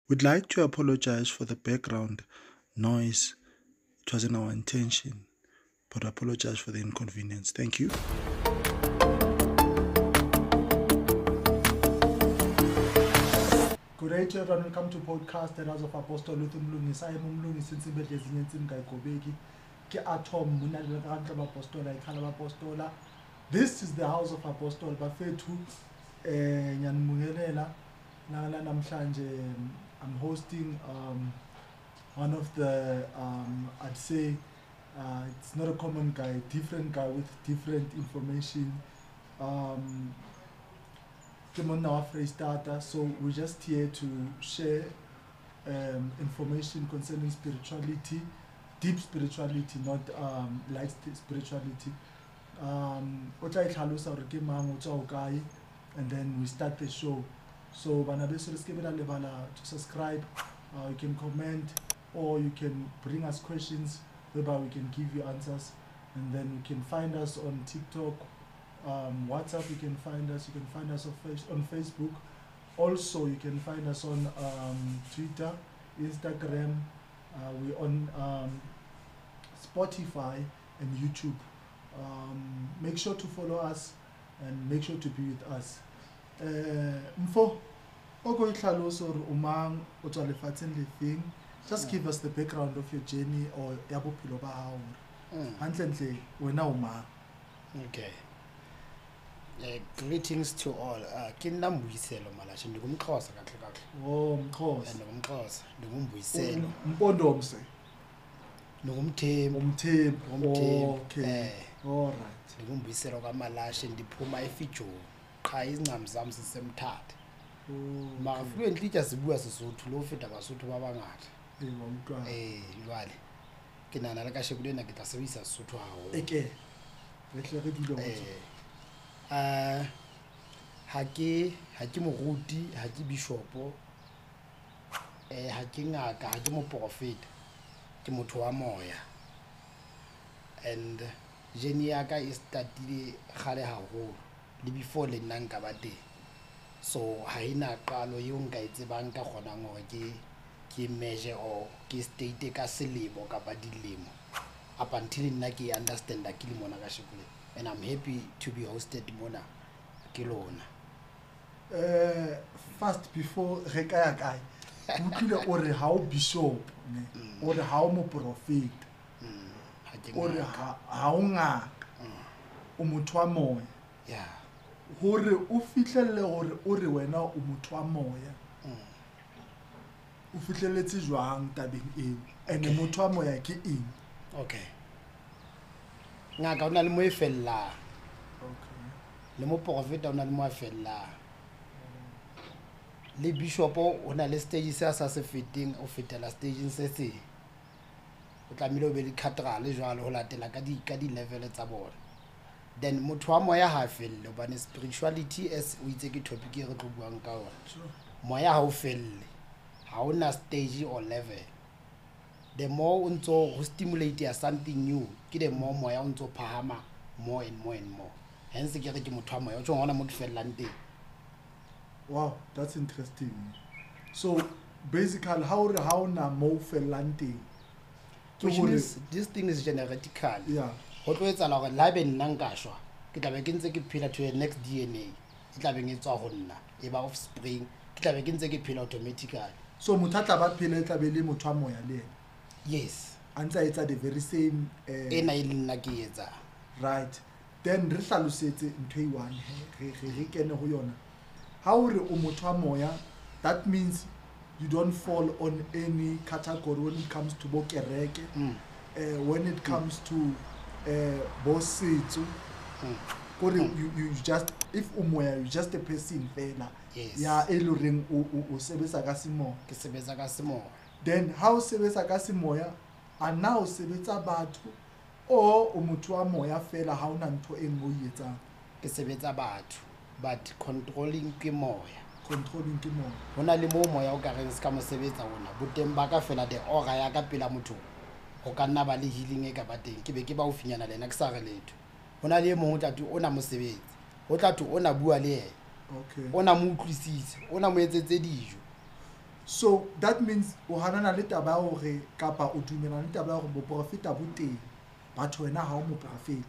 We'd like to apologize for the background noise. It wasn't our intention, but I apologize for the inconvenience. Thank you. Good day to everyone. Welcome to podcast The House of Apostle with Mlungisi. I am Mlungisi Nsimbe Dlezinye Nsimbi Kayigobeki. Ke atom mona le ka ntle ba apostola ikhala ba apostola. This is the House of Apostle bafethu. Ngiyanibingelela la namhlanje. I'm hosting one of the I'd say it's not a common guy, different guy with different information. Ke monna wa Freistata, so we're just here to share information concerning spirituality, deep spirituality, not light spirituality. O tla itlhalosa hore ke mang, o tswa ho kae, and then we start the show. So bana beso, le se ke la lebala to subscribe. You can comment or you can bring us questions whereby we can give you answers, and then you can find us on TikTok, WhatsApp. You can find us. You can find us on Facebook. Also, you can find us on Twitter, Instagram. We're on Spotify and YouTube. Make sure to follow us and make sure to be with us. Mfo, o ko itlhalose hore o mang, o tswa lefatsheng le feng. Just give us the background of your journey or ya bophelo ba hao hore hantlentle wena o mang. Okay. Greetings to all. Ke nna Mbuyiselo Malashe, ndingumXhosa kahle kahle. Oh, Mxhosa. NdingumXhosa, ndinguMbuyiselo. Mpondomse. Ndingumthembu. Umthembu. Ndingumthembu. Okay. All right. NdinguMbuyiselo kaMalashe, ndiphuma eFijoni. Qha izincam zam ziseMthatha. Mara fike ntlitya sibuya Sesotho, lo feta Basotho ba bangata. Wa utlwa. Jwale ke nahana le kasheko lena ke tla sebedisa Sesotho haholo. Eke. Re tle re dule ho tsona. Ha ke moruti, ha ke bishopo, ha ke ngaka, ha ke moprofeta. Ke motho wa moya. And journey ya ka e startile kgale haholo, le before le nna nka ba teng. So ha ena qalo eo nka e tsebang ka kgonang hore ke measure or ke state ka selemo kapa dilemo, up until nna ke understand-a ke le mona kasheko lena. And I'm happy to be hosted mona ke lona. First before re ka ya kae, ke utlwile o re ha o bishop, ne? O re ha o moprofeta. Ha ke O re ngaka. ha o ngaka. O motho wa moya. Yeah. Hore o fihlelle hore o re wena o motho wa moya. O fihlelletse jwang tabeng eo? And Okay. motho wa moya ke eng? Okay. Ngaka o na le mo e fellang. Okay. Le moprofeta o na le mo a fellang. Le bishop o na le stage se a sa se feteng, o fetela stageng se seng. O tlamehile o be le cathedral jwalo ho latela ka di level tsa bona. Then motho wa moya ha a felle, hobane spirituality as o itse ke topic e re tlo buang ka yona. Sure. Moya ha o felle, ha ona stage or level. The more o ntso ho stimulate ya something new, ke the more moya o ntso phahama more and more and more. Hence ke re ke motho wa moya, o tjho hona mo ke fellang teng. Wow, that's interesting. So basically how re ha ona mo fellang teng? Ke Which hore means this thing is genetical. Yeah. Ho tlo etsahala hore le haebe nna nka shwa, ke tla be ke ntse ke phela to the next DNA e tla beng e tswa ho nna, e ba offspring, ke tla be ke ntse ke phela automatically. So motho a tla ba phela e tla be le motho wa moya le yena. Yes. A ntse a etsa the very same, ena e le nna ke e etsang. Right. Then re hlalosetse ntho e one, he, re kene ho yona. Ha o re o motho wa moya, that means you don't fall on any category when it comes to bo kereke, when it comes to bo setso. Kore you just, if o moya, you just a person fela. Yes. Ya e le horeng o sebetsa ka semoya. Ke sebetsa ka semoya. Then ha o sebetsa ka semoya, a na o sebetsa batho or o motho wa moya fela, ha ona ntho e nngwe o e etsang? Ke sebetsa batho, but controlling ke moya. Controlling ke moya. Ho na le moo moya o ka reng se ka mo sebetsa ona, boteng ba ka fela the aura ya ka pela motho, ho ka nna ba le healing e ka ba teng, ke be ke ba o finyana le yena ke sa re letho. Ho na le e mong o tla thwe o na mo sebetse, ho tla thwe o na bua le yena. Okay. O na mo utlwisise, o na mo etsetse dijo. So that means o hanana le taba ya hore kapa o dumela le taba ya hore boprofeta bo teng, batho wena ha o moprofeta,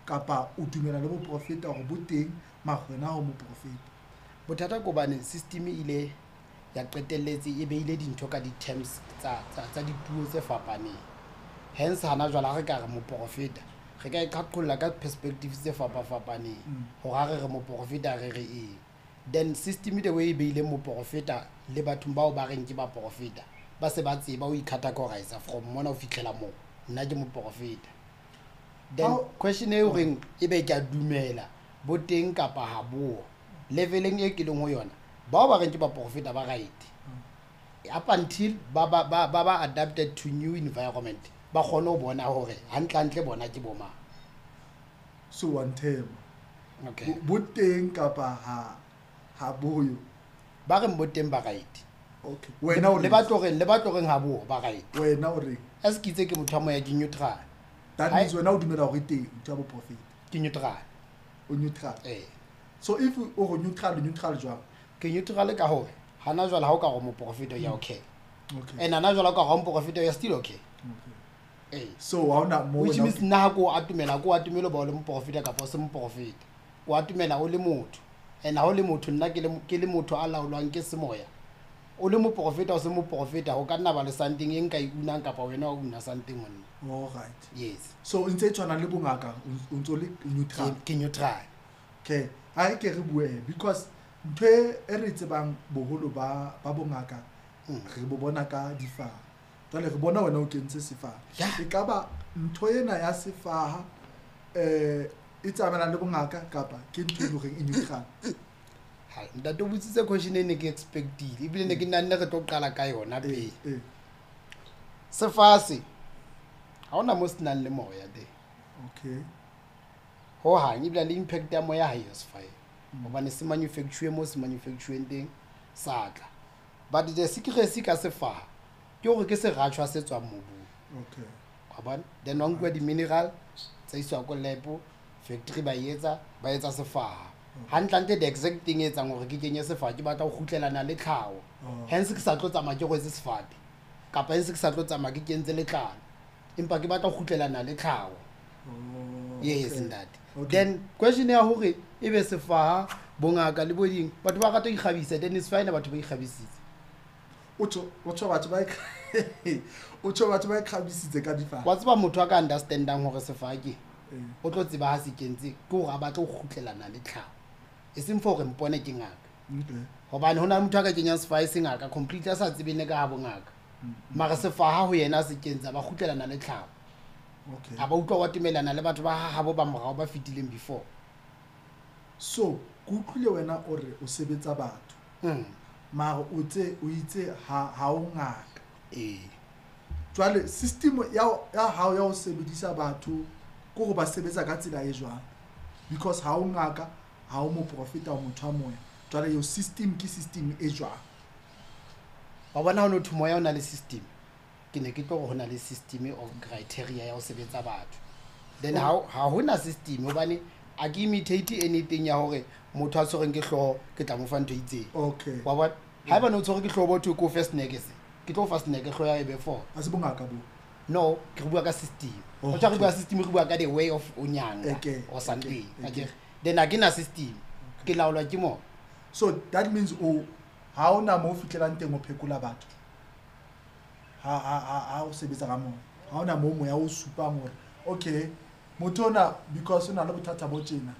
kapa o dumela le boprofeta hore bo teng mara wena ha o moprofeta. Bothata ke hobane system e ile ya qetelletse e beile dintho ka di-terms tsa dipuo tse fapaneng. Hence hana jwale ha re ka re moprofeta, re ka e qhaqholla ka perspective tse fapafapaneng. Hore ha re re moprofeta re re eng. Then system the way e beile moprofeta le bathong bao ba reng ke baprofeta, ba se ba tseba ho i-categorize from mona ho fihlela moo, nna ke moprofeta. Then question e horeng ebe ke a dumela bo teng kapa ha bo, leveleng e ke leng ho yona, bao ba reng ke baprofeta ba right. Up until ba adapted to new environment, ba kgone ho bona hore hantle-hantle bona ke bo mang. So one term. Okay. Bo teng kapa ha boyo. Ba reng bo teng ba right. Okay. Wena o Le ba tlo reng ha bo ba right. Wena o reng? As ke itse ke motho wa moya, ke neutral. That means wena o dumela hore teng motho wa boprofeta. Ke neutral. O neutral. Eh. So if o re neutral, neutral jwang? Ke neutral ka hore hana jwale ha o ka re moprofeta ya okay. Okay. And hana jwale ha o ka re moprofeta ya still okay. Okay. Eh. So ha ona mo which wena means nna ha ko atumela, ko atumelo ba o le moprofeta kapa o se moprofeta. O atumela o le motho. And ha o le motho, nna ke le motho a laolwang ke semoya. O le moprofeta o se moprofeta, ho ka nna ba le something e nka e unang kapa wena o una something ho nna. All right. Yes. So ntse e tshwana le bongaka, o ntso le neutral. Ke neutral. Okay. Ha e ke re bue because ntho e re tsebang boholo ba bongaka, re bo bona ka difaha. Jwale re bona wena o kentse sefaha. Yeah. E ka ba ntho ena ya sefaha, e tsamaelana le bongaka kapa ke ntho e leng hore e neutral? Ha, ntate o botsitse question e ne ke expectile, ebile ne ke nahanne re tlo qala ka yona pele. Sefaha se, ha hona mo se nang le moya teng. Okay. Ho hang, ebile le impact ya moya ha eyo sefaheng. Hobane se manufacture mo se manufactureng teng, sa tla. But the secrecy ka sefaha ke hore ke seratjhwa se tswang mobung. Okay. Wa bona? Then wa nkuwa di-mineral tsa iswa ko lab, factory ba etsa, ba etsa sefaha. Hantle-hantle the exact thing e etsang hore ke kenye sefaha, ke batla ho kgutlelana le tlhaho. Oh. Hence ke sa tlo tsamaya ke rwetse sefate, kapa hence ke sa tlo tsamaya ke kentse letlalo, empa ke batla ho kgutlelana le tlhaho. Oh, Yes, okay. ntate. Okay. Then question ya hore ebe sefaha, bongaka le bo ding, batho ba rata ho ikgabisa, then it's fine batho ba ikgabisitse. O tjho batho ba o tjho batho ba ikgabisitse ka difaha. Wa tseba motho a ka understandang hore sefaha ke eng? O tlo tseba ha se kentse ke hore a batle ho kgutlelana le tlhaho. E seng for hore mpone ke ngaka. Okay. Hobane hona le motho a ka kenyang sefaha e se ngaka, completely a sa tsebeng le ka ha bongaka. Mara sefaha ho yena a se kentse, ba kgutlelana le tlhaho. Okay. Ha ba utlwa wa tumelana le batho ba ha habo ba morao ba fetileng before. So, ke utlwile wena o re o sebetsa batho. Mara o tse, o itse ha o ngaka. Jwale system ya hao ya ho sebedisa batho ke hore ba sebetsa ka tsela e jwang? Because ha o ngaka, ha o moprofeta, o motho wa moya. Jwale your system ke system e jwang? Wa bona ha o no thwe moya o na le system, ke ne ke tlo re ho na le system of criteria ya ho sebetsa batho. Then ha hona system hobane a ke imitate anything ya hore motho a tshwerweng ke hlooho ke tla mo fa ntho e itseng. Okay. Wa bona? Haeba o tshwerwe ke hlooho bo thwe ke o fe snack se, ke tlo o fa snack hlooho ya e be four. Ha se bongaka bo? No, ke re bua ka system. Oh, Ho tjho re okay. bua system, re bua ka the way of o nyanga Okay, or something. okay, okay. Akere. Then ha ke na system, ke laolwa ke moya. So that means o ha ona mo fihlelang teng o phekola batho. Ha o sebetsa ka moya. Ha ona mo moya o supang hore okay, motho ona because o na le bothata bo tjena,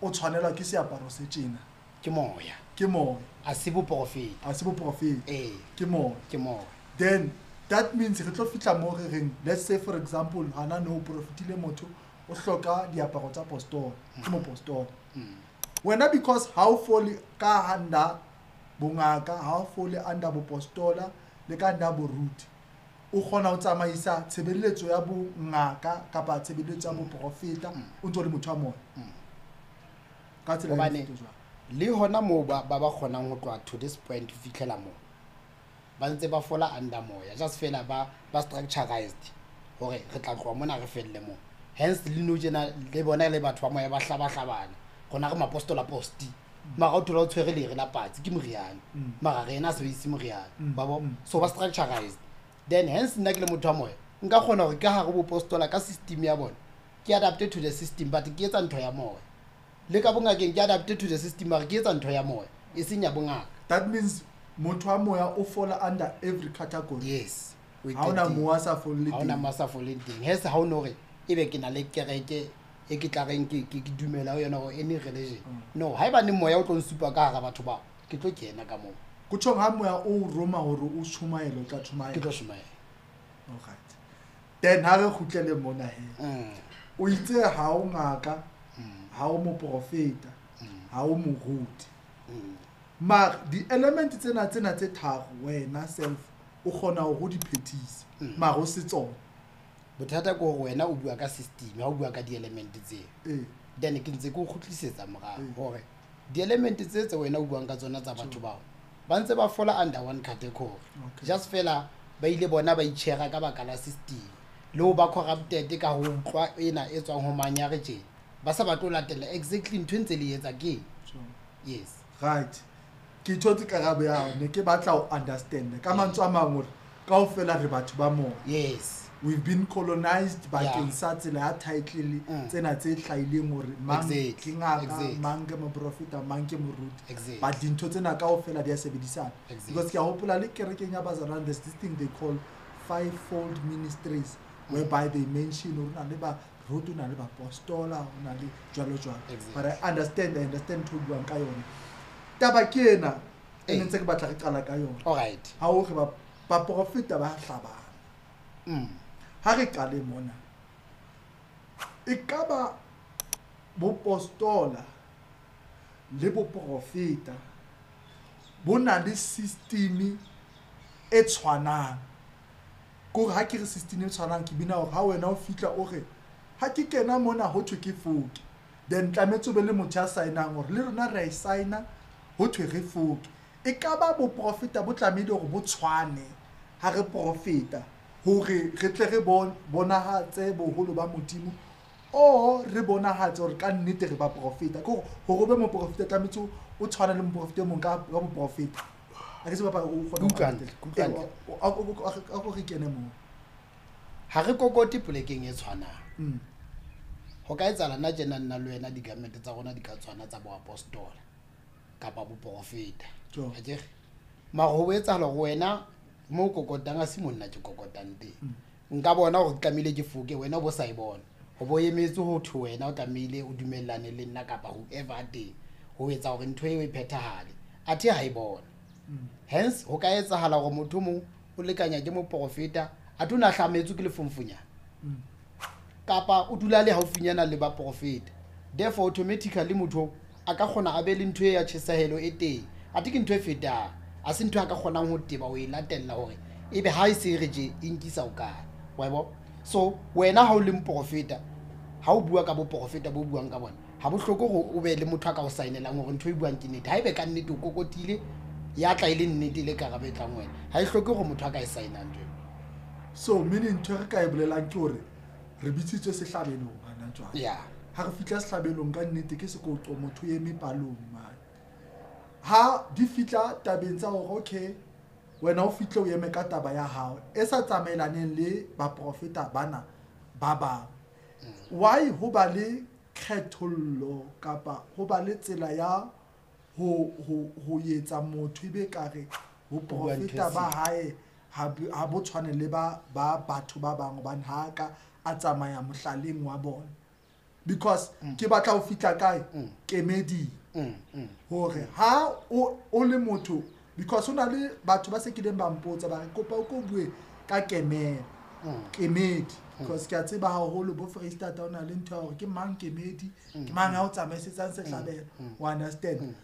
o tshwanelwa ke seaparo se tjena. Ke moya. Ke moya. A se boprofeta. A se boprofeta. Eh. Ke moya. Ke moya. Then that means re tlo fihla mo re reng, let's say for example, hana no profitile motho o hloka diaparo tsa postola, ke mopostola. Wena because ha o fole ka under bongaka, ha o fole under bopostola le ka under boruti, o kgona ho tsamaisa tshebeletso ya bongaka kapa tshebeletso ya boprofeta, o ntso le motho wa moya. Ka tsela e Hobane mofuta jwang? le hona moo ba ba kgonang ho tloha to this point ho fihlela moo, ba ntse ba fola under moya, just fela ba structurized hore re tla tloha mona re felle moo. Hence le nou tjena le bona le batho ba moya ba hlabahlabana, rona re mapostola posti. Mara o thola o tshwere lere la patsi ke moriana. Mara re ena a sebedise moriana. Ba bo so ba structurized. Then hence nna ke le motho wa moya nka kgona hore ka hare bopostola ka system ya bona ke adapted to the system, but ke etsa ntho ya moya. Le ka bongakeng ke adapted to the system, mara ke etsa ntho ya moya e seng ya bongaka. That means motho wa moya o fall under every category. Yes. Ha hona mo a sa folleng Ha hona teng. mo a sa folleng teng. Hence ha o no re ebe ke na le kereke e ke tla reng ke dumela ho yona or any religion. No, haebane moya o tlo nsupa ka hara batho bao, ke tlo kena ka moo. Go tjhong ha moya o roma hore o tshomaele, o tla tshomaela. Ke tlo tshomaela. All right. Then ha re kgutlele mona he. O itse ha o ngaka, ha o moprofeta, ha o moruti. Mara di-element tsena tse tharo wena self o kgona hore o di phethise, mara o se tsona. Bothata ke hore wena o bua ka system, ha o bua ka di-element tseo. Then ke ntse ke o kgutlisetsa morao hore di-element tse wena o buang ka tsona tsa batho bao ba ntse ba fola under one category. Just fela ba ile bona ba itjhera ka baka la system le ho ba corrupted ka ho utlwa ena e tswang ho manyare tjena. Ba sa batle ho latela exactly ntho e ntse le etsa ke. Yes. Right. Ke thotse karabo ya hao, ne ke batla ho understand. Ka mantswe a mang hore kaofela re batho ba moya. Yes. We've been colonized bakeng sa tsela ya title tsena tse hlahileng hore mang ke ngaka, mang ke moprofeta, mang ke moruti. But dintho tsena kaofela di a sebedisana. Because ke a hopola le kerekeng ya bazalwane, there's this thing they call fivefold ministries, whereby they mention hore na le ba ruti, na le ba apostola, na le jwalo jwalo. But I understand ntho o buang ka yona. Taba ke ena e ntse ke batla re qala ka yona. All right. Ha o re ba profeta ba hlabana. Ha re qale mona. E ka ba bopostola le boprofeta bo na le system e tshwanang. Kore ha ke re system e tshwanang ke bina hore ha wena o fihla o re ha ke kena mona ho thwe ke foke, then tlametse o be le motho ya sign-ang hore le rona re a e sign-a ho thwe re foke. E ka ba boprofeta bo tlamehile hore bo tshwane ha re profeta hore re tle re bonahatse boholo ba Modimo, or re bonahatse hore ka nnete re ba profeta. Ke hore o be moprofeta tlametse o tshwane le moprofeta e mong ka boprofeta. A ke tsebe papa o kgona ho re kene moo. Ha re kokote polekeng e tshwanang. Ho ka etsahala nna tjena nna le wena di-garment tsa rona di ka tshwana tsa boapostola kapa boprofeta. Akere? Mara ho etsahala hore wena mo kokotang a se monna ke kokotang teng. Nka bona hore tlamehile ke foke, wena o bo sa e bona. Ho bo emetse ho thwe wena o tlamehile o dumellane le nna kapa whoever teng ho etsa hore ntho eo e phethahale. Athe ha e bona. Hence ho ka etsahala hore motho mong o lekanya ke moprofeta athe o na hlametswe ke lefomfonyana. Kapa o dula le haufinyana le baprofeta. Therefore automatically motho a ka kgona a be le ntho e ya tjhesahelo e teng. Athe ke ntho e fetang. A se ntho a ka kgonang ho teba o e latella hore ebe ha e se re je e nkisa o kae. Wa bona? So wena ha o le moprofeta, ha o bua ka boprofeta bo buang ka bona, ha bohloko hore o be le motho a ka o signelang hore ntho e buang ke nnete. Haebe ka nnete o kokotile ya tla e le nnete le karabo e tlang wena. Ha e hloke hore motho a ka e signang ntho eo. So meaning ntho re ka e bolelang ke hore re bitsitswe sehlabelong hana jwale. Yeah. Ha re fihla sehlabelong ka nnete ke sekoqo motho eme palong mane. Ha di fihla tabeng tsa hore okay wena o fihle o eme ka taba ya hao e sa tsamaelaneng le baprofeta bana ba bang. Why ho ba le kgethollo kapa ho ba le tsela ya ho etsa motho ebe kare boprofeta ba hae ha bo tshwane le ba batho ba bang hobane ha ka a tsamaya mohlaleng wa bona. Because ke batla ho fihla kae kemedi hore ha o le motho, because hona le batho ba se kileng ba mpotsa ba re kopa o ko bue ka kemedi kemedi, because ke a tseba haholo bo Freistata o na le ntho ya hore ke mang kemedi, ke mang ya o tsamaisetsang sehlabelo, o understand.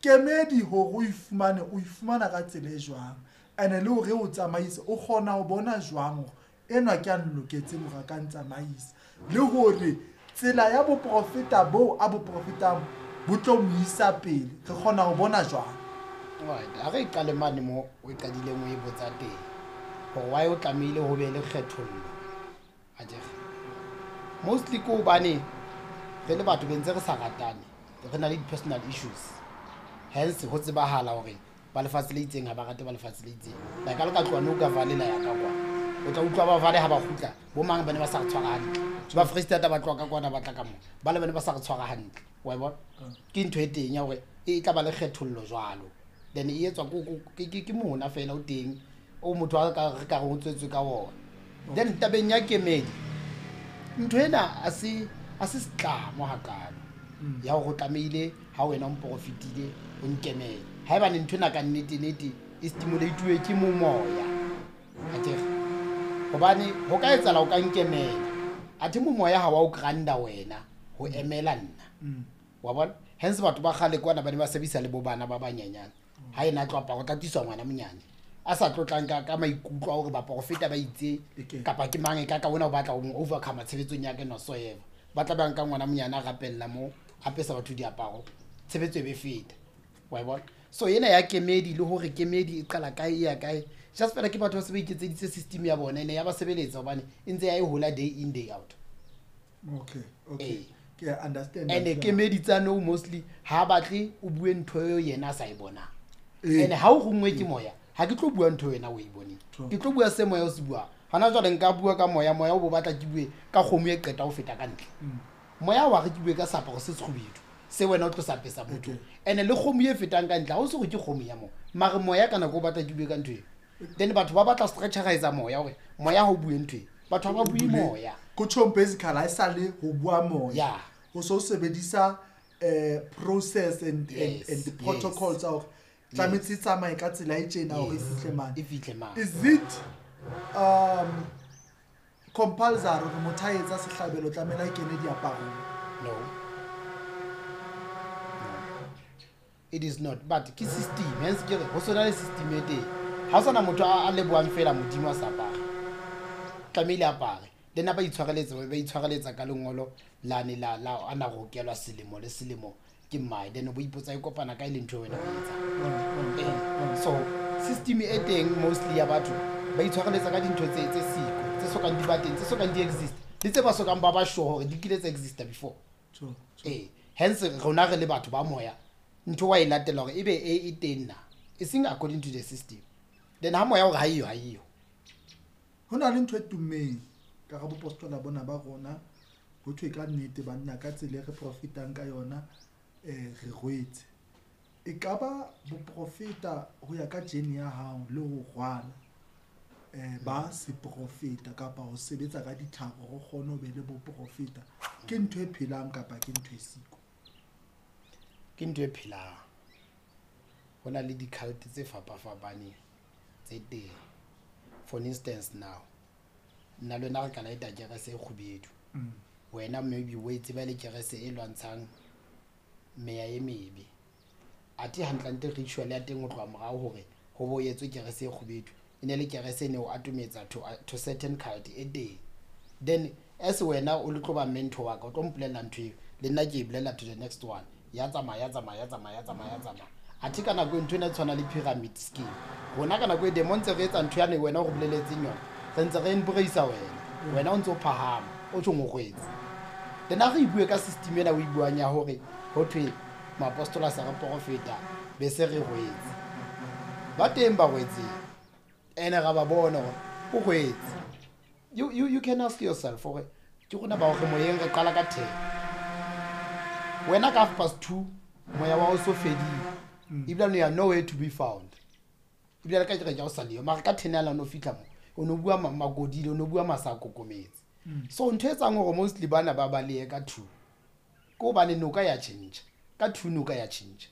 Kemedi hore o ifumane, o ifumana ka tsela e jwang, and le hore o tsamaise o kgona ho bona jwang hore enwa ke a nloketseng hore a ka ntsamaisa, le hore tsela ya boprofeta bo a boprofetang bo tlo mo isa pele, re kgona ho bona jwang. Right, ha re qale mane mo o qadileng o e botsa teng hore why o tlamehile ho be le kgethollo. Akere mostly ke hobane re le batho be ntse re sa ratane, re na le di-personal issues. Hence ho tsebahala hore ba lefatshe le itseng ha ba rate ba lefatshe le itseng. Like ha le ka tloha Noka Valley la ya ka kwa, o tla utlwa ba Valley ha ba kgutla, bo mang ba ne ba sa re tshwara hantle. Ba Freistata ba tloha ka kwana ba tla ka mo, ba le ba ne ba sa re tshwara hantle. Wa e bona? Ke ntho e teng ya hore e tla ba le kgethollo jwalo. Then e etswa ke mona fela o teng o motho a ka re ka re o tswetswe ka wona. Then tabeng ya kemedi, ntho ena a se setlamo hakalo ya hore o tlamehile ha wena o mporofitile o nkemele. Haebane ntho ena ka nnete nnete e stimulate-uwe ke momoya, akere? Hobane ho ka etsahala o ka nkemela, athe momoya ha wa o granda wena ho emela nna. Wa bona? Hence batho ba kgale kwana ba ne ba sebedisa le bo bana ba banyenyane. Ha ena tlo apara, o tla tliswa ngwana monyane a sa tlotlang ka maikutlo a hore baporofeta ba itse kapa ke mang e ka ona o batla ho mo overcome tshebetsong ya ka no so eva. Ba tla ba nka ngwana monyane a rapella mo, apesa batho diaparo, tshebetso e be feta. Wa e bona? So ena ya kemedi le hore kemedi e qala kae e ya kae, just fela ke batho ba se ba iketseditse system ya bona ene ya ba sebeletsa hobane e ntse ya e hola day in day out. Okay, okay. Ke understand. And kemedi tsa no mostly ha batle o bue ntho eo yena a sa e bonang. And ha o rongwe ke moya, ha ke tlo bua ntho wena o e boneng. Ke tlo bua se moya o se buang. Hona jwale nka bua ka moya, moya o bo batla ke bue ka kgomo e qeta ho feta ka ntle. Moya wa re ke bue ka seaparo se sekgubedu se wena o tlo sa apesa motho. And le kgomo e fetang ka ntle ha o se hore ke kgomo ya mo. Mare moya ka nako o batla ke bue ka ntho eo. Then batho ba batla stretcherize moya hore moya ha o bue ntho e. Batho ba bue moya. Ko tjhong basically ha e sale ho bua moya. Ho so sebedisa process and the protocols of tlametse tsamaye ka tsela e tjena hore e fihle mane. E fihle mane. Is it compulsory hore motho a etsa sehlabelo tlamehile a kene diaparong? No. It is not, but ke system. Hence ke re ho sona le system e teng. Ha o sana motho a lebohang fela Modimo a sa apare, tlamehile apare. Then ba itshwareletsa ka lengolo lane la ana rokelwa selemo le selemo ke mmae. Then o bo ipotsa e kopana kae le ntho wena o etsang. So system e teng mostly ya batho ba itshwareletsa ka dintho tse siko, tse sokang di ba teng, tse sokang di exist, le tse ba sokang ba ba sure hore di kile tsa exista before. Hence rona re le batho ba moya, ntho wa e latela hore ebe e teng na, e seng according to the system. Then ha moya hore ha eyo, ha eyo. Ho na le ntho e tummeng ka ga bopostola bona ba rona, ho thwe ka nnete banna ka tsela e re profitang ka yona, re rwetse. E ka ba boprofeta ho ya ka journey ya hao le ho rwala, ba se profeta kapa ho sebetsa ka ditlhako ho kgone ho be le boprofeta, ke ntho e phelang kapa ke ntho e siko? Ke ntho e phelang. Ho na le di-cult tse fapafapaneng tse teng. For instance now, nna le wena re ka laeta kerese e kgubedu. Wena maybe o e tseba le kerese e lwantshang meya e mebe. Athe hantlentle ritual ya teng ho tloha morao hore ho bo etswe kerese e kgubedu, e ne le kerese e ne o atometsa to certain cult e teng. Then as wena o le tlo ba mentor wa ka, o tlo mpolella ntho eo, le nna ke e bolella to the next one. Ya tsamaya, ya tsamaya, ya tsamaya, ya tsamaya, ya tsamaya. Athe ka nako e ntho ena e tshwana le pyramid scheme. Rona ka nako e demo ntse re etsa ntho yane wena o re boleletseng yona, re ntse re embrace wena. Wena o ntse o phahama, o tjhong o rwetse. Then ha re bue ka system ena o e buang ya hore ho thwe maapostola sa re porofeta be se re rwetse. Ba teng ba rwetseng. Ene ra ba bona hore o rwetse. You can ask yourself hore ke rona ba hore moyeng re qala ka 10. Wena ka 2:30 moya wa o so fedile. Ebile you are nowhere to be found. Ebile ka kereke ya o sa leyo, mara ka 10 ya no fihla mo, o no bua makodile, o no bua masakokometse. So ntho e etsang hore mostly bana ba balehe ka 2 ke hobane noka ya tjhentjha. Ka 2 noka ya tjhentjha.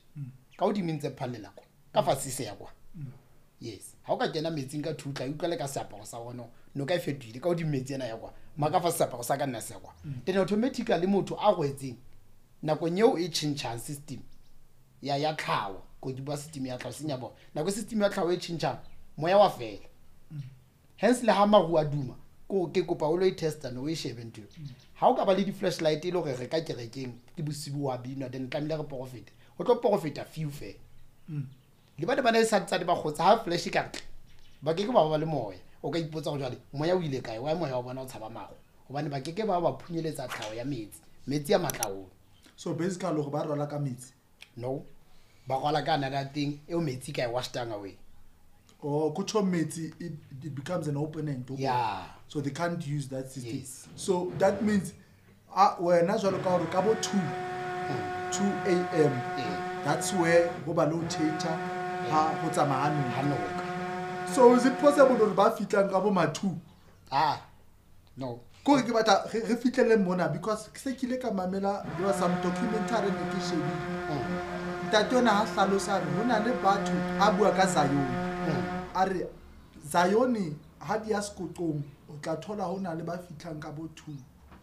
Ka hodimo ntse phallela kwa, ka fatshe se ya kwa. Yes. Ha o ka kena metsing ka 2 tla utlwa le ka seaparo sa bona, noka e fetohile, ka hodimo metsi ena ya kwa, mara ka fatshe seaparo sa ka nna se ya kwa. Then automatically motho a rwetseng nakong eo e tjhentjhang system ya tlhaho, ko ke bua system ya tlhaho senya bona. Nako system ya tlhaho e tjhentjhang, moya wa fela. Hence le ha maru a duma, ko ke kopa o lo e testa no o e shebe ntho. Ha o ka ba le di-flashlight e le hore re ka kerekeng ke bosibu wa binwa, then tlamehile re porofete. Ho tlo porofeta few fela. Le bana ba ne sa tsane ba kgotsa ha flash e ka ntle, ba ke ke ba ba le moya. O ka ipotsa hore jwale moya o ile kae? Why moya wa bona o tshaba maru? Hobane ba ke ke ba ba phunyeletsa tlhaho ya metsi. Metsi a matla haholo. So basically hore ba rwala ka metsi? No. Ba rwala ka another thing eo metsi ka e washtang away. Oh, kutsho metsi, it becomes an open end. Yeah. So they can't use that system. Yes. So that means wena jwalo ka hore ka bo 2 a.m. That's where ho ba le ho change ha ho tsamaya Ha noka. So is it possible hore ba fitlang ka bo ma 2? Ah. No. Kore ke batla re fitlele mona because ke se kile ka mamela there was some documentary ne ke shebile. Ntate ona ha hlalosa re ho na le batho a bua ka Zion. A re Zion ha di ya sekoqong o tla thola ho na le ba fitlang ka bo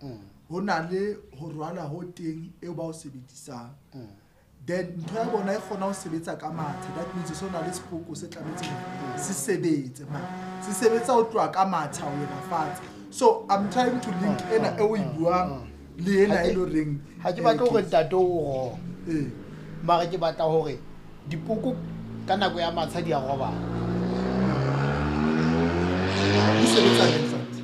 2. Ho na le ho rwala ho teng eo ba o sebedisang. Then ntho ya bona e kgona ho sebetsa ka mathe. That means so na le sepoko se tlametse se sebetse ma. Se sebetsa ho tloha ka mathe ho yena fatshe. So I'm trying to link ena e o e buang le ena e lo reng. Ha ke batle hore ntate o wrong. Mara ke batla hore dipoko ka nako ya matsha di a robala. Di sebetsa neng fatshe?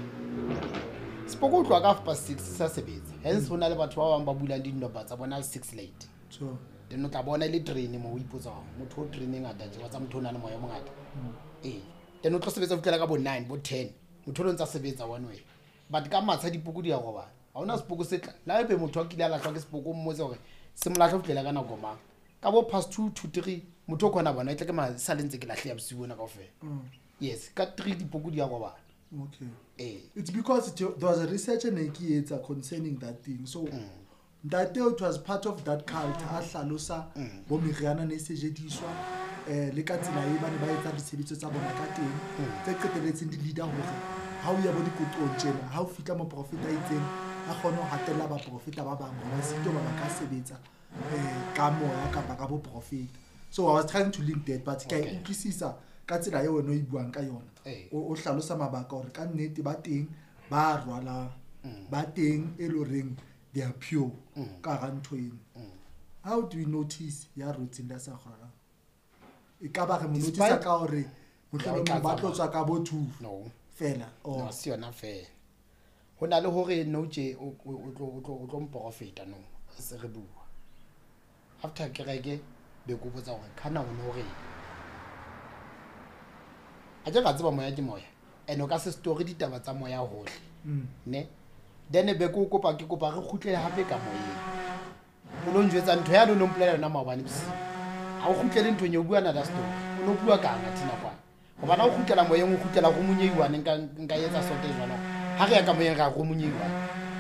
Sepoko o tloha ka 6:30 sa sebetsa. Hence ho na le batho ba bang ba bulang dinomba tsa bona 6 late. So then o tla bona le train mo o ipotsa hore motho o train e ngata tje wa tsa motho o na le moya o mongata. Then o tlo sebetsa ho fihlela ka bo 9 bo 10. Motho o ntsa sebetsa one way. But ka matsha dipoko di a robala. Ha hona sepoko se tla. La ebe motho a kile a lahlwa ke sepoko o mmotse hore se mo lahle ho fihlela ka nako mang. Ka bo past 2 to 3 motho o khona bona e tle ke ma sa le ntse ke lahleha bosiu bona kaofela. Yes, ka 3 dipoko di a robala. Okay. It's because there was a research ne ke etsa concerning that thing. So that it was part of that cult a hlalosa bo meriana ne sejediswa le ka tsela e ba ne ba etsa ditshebetso tsa bona ka teng tse qeteletseng di leader hore ha o ya bo dikoqong tjena ha o fitla moprofeta itseng a kgone ho hatella baprofeta ba bang hore sito ba ba ka sebetsa ka moya kapa ka boprofeta. So I was trying to link that but ke utlwisisa ka tsela eo wena o e buang ka yona. O hlalosa mabaka hore ka nnete ba teng ba rwalang ba teng e lo reng they are pure ka hara ntho eno. How do we notice ya rotseng la sa rwalang? E ka ba re mo notice ka hore mohlomong ba tlo tswa ka bo 2 no fela no se yona fela. Ho na le hore no tje o tlo mprofeta no se re bua. After kereke be go botsa hore kana o no re a ke ga tseba moya ke moya and o ka se story ditaba tsa moya hohle. Ne then be go kopa ke kopa re kgutlele hape ka moyeng. O lo njwetsa ntho ya lo mpolela yona maobane bosiu. Ha o kgutlele nthong eo bua another story. O no bua kang athina kwana. Hobane ha o kgutlela moyeng o kgutlela go monyeiwane nka etsa sote jwalo. Ha re ya ka moyeng ra go monyeiwane.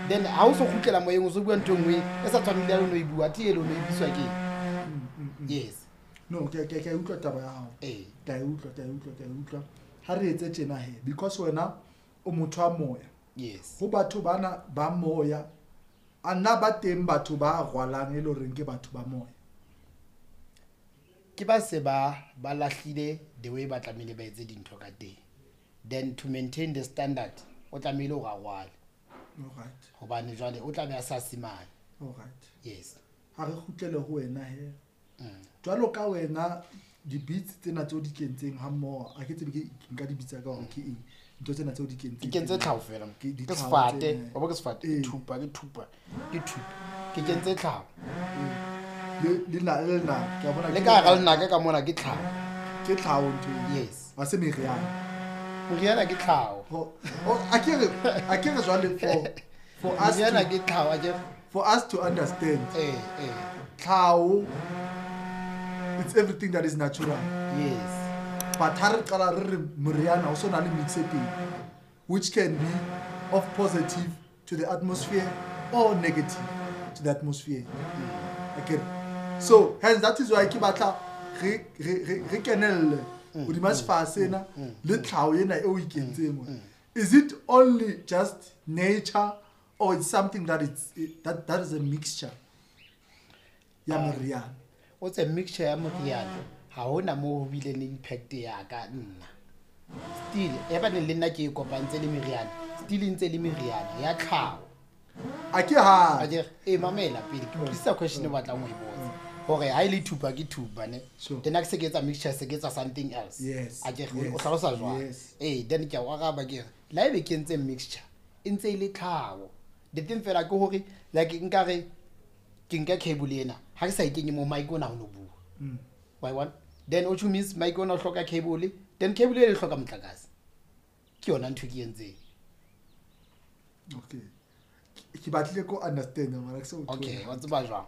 Then ha o so kgutlela moyeng o so bua ntho nngwe e sa tshwaneng le ya lona e bua thi e lona e biswa ke. Yes. No, ke utlwa taba ya hao. Ke utlwa. Ha re etse tjena he because wena o motho wa moya. Yes. Ho batho bana ba moya a nna ba teng batho ba rwalang e le horeng ke batho ba moya. Ke ba se ba lahlile the way ba tlamehile ba etse dintho ka teng. Then to maintain the standard o tlamehile o rwale. All right. Hobane jwale o tla be a sa simane. All right. Yes. Ha re kgutlele ho wena he. Jwalo ka wena di beats tsena tseo di kentseng ha mmoho a ke tsebe ke nka di bitsa ka hore ke eng ntho tsena tseo di kentseng. Ke kentse tlhaho fela. Ke sefate, wa bo ke sefate, ke thupa, ke thupa, ke thupa. Ke kentse tlhaho. Le na ke a bona le ka hara lenaka ka mona ke tlhaho. Ke tlhaho ntho eo. Yes. Ha se meriana. Meriana ke tlhaho. A ke re jwale for us meriana ke tlhaho a ke for us to understand. Tlhaho it's everything that is natural. Yes. But ha re qala re re moriana o sona le mix e teng which can be of positive to the atmosphere or negative to the atmosphere. Okay. So hence that is why ke batla re kenelle hodima sefaha sena le tlhaho ena e o ikentseng mo. Is it only just nature or it's something that that is a mixture ya moriana? O tse mixture ya moriana ha hona mo ho bile le impact ya ka nna. Still e ba ne le nna ke e kopantse le meriana. Still ntse le meriana ya tlhaho. A ke ha. A ke e mamela pele ke utlwisisa question e batlang ho e botsa. Hore ha ile thupa ke thupa ne. Then a ke se ke etsa mixture se ke etsa something else. Yes. A ke o hlalosa jwang? Then ke a araba ke re la ebe ke entse mixture e ntse ile tlhaho. The thing fela ke hore like nkare ke nka cable ena ha ke sa ikenye mo mic ona ho no bua. Wa e bona? Then o means mic ona o hloka cable, then cable e le hloka motlakase. Ke yona ntho ke entseng. Okay, ke batlile ko understand mara ke so. Okay, wa tseba jwang,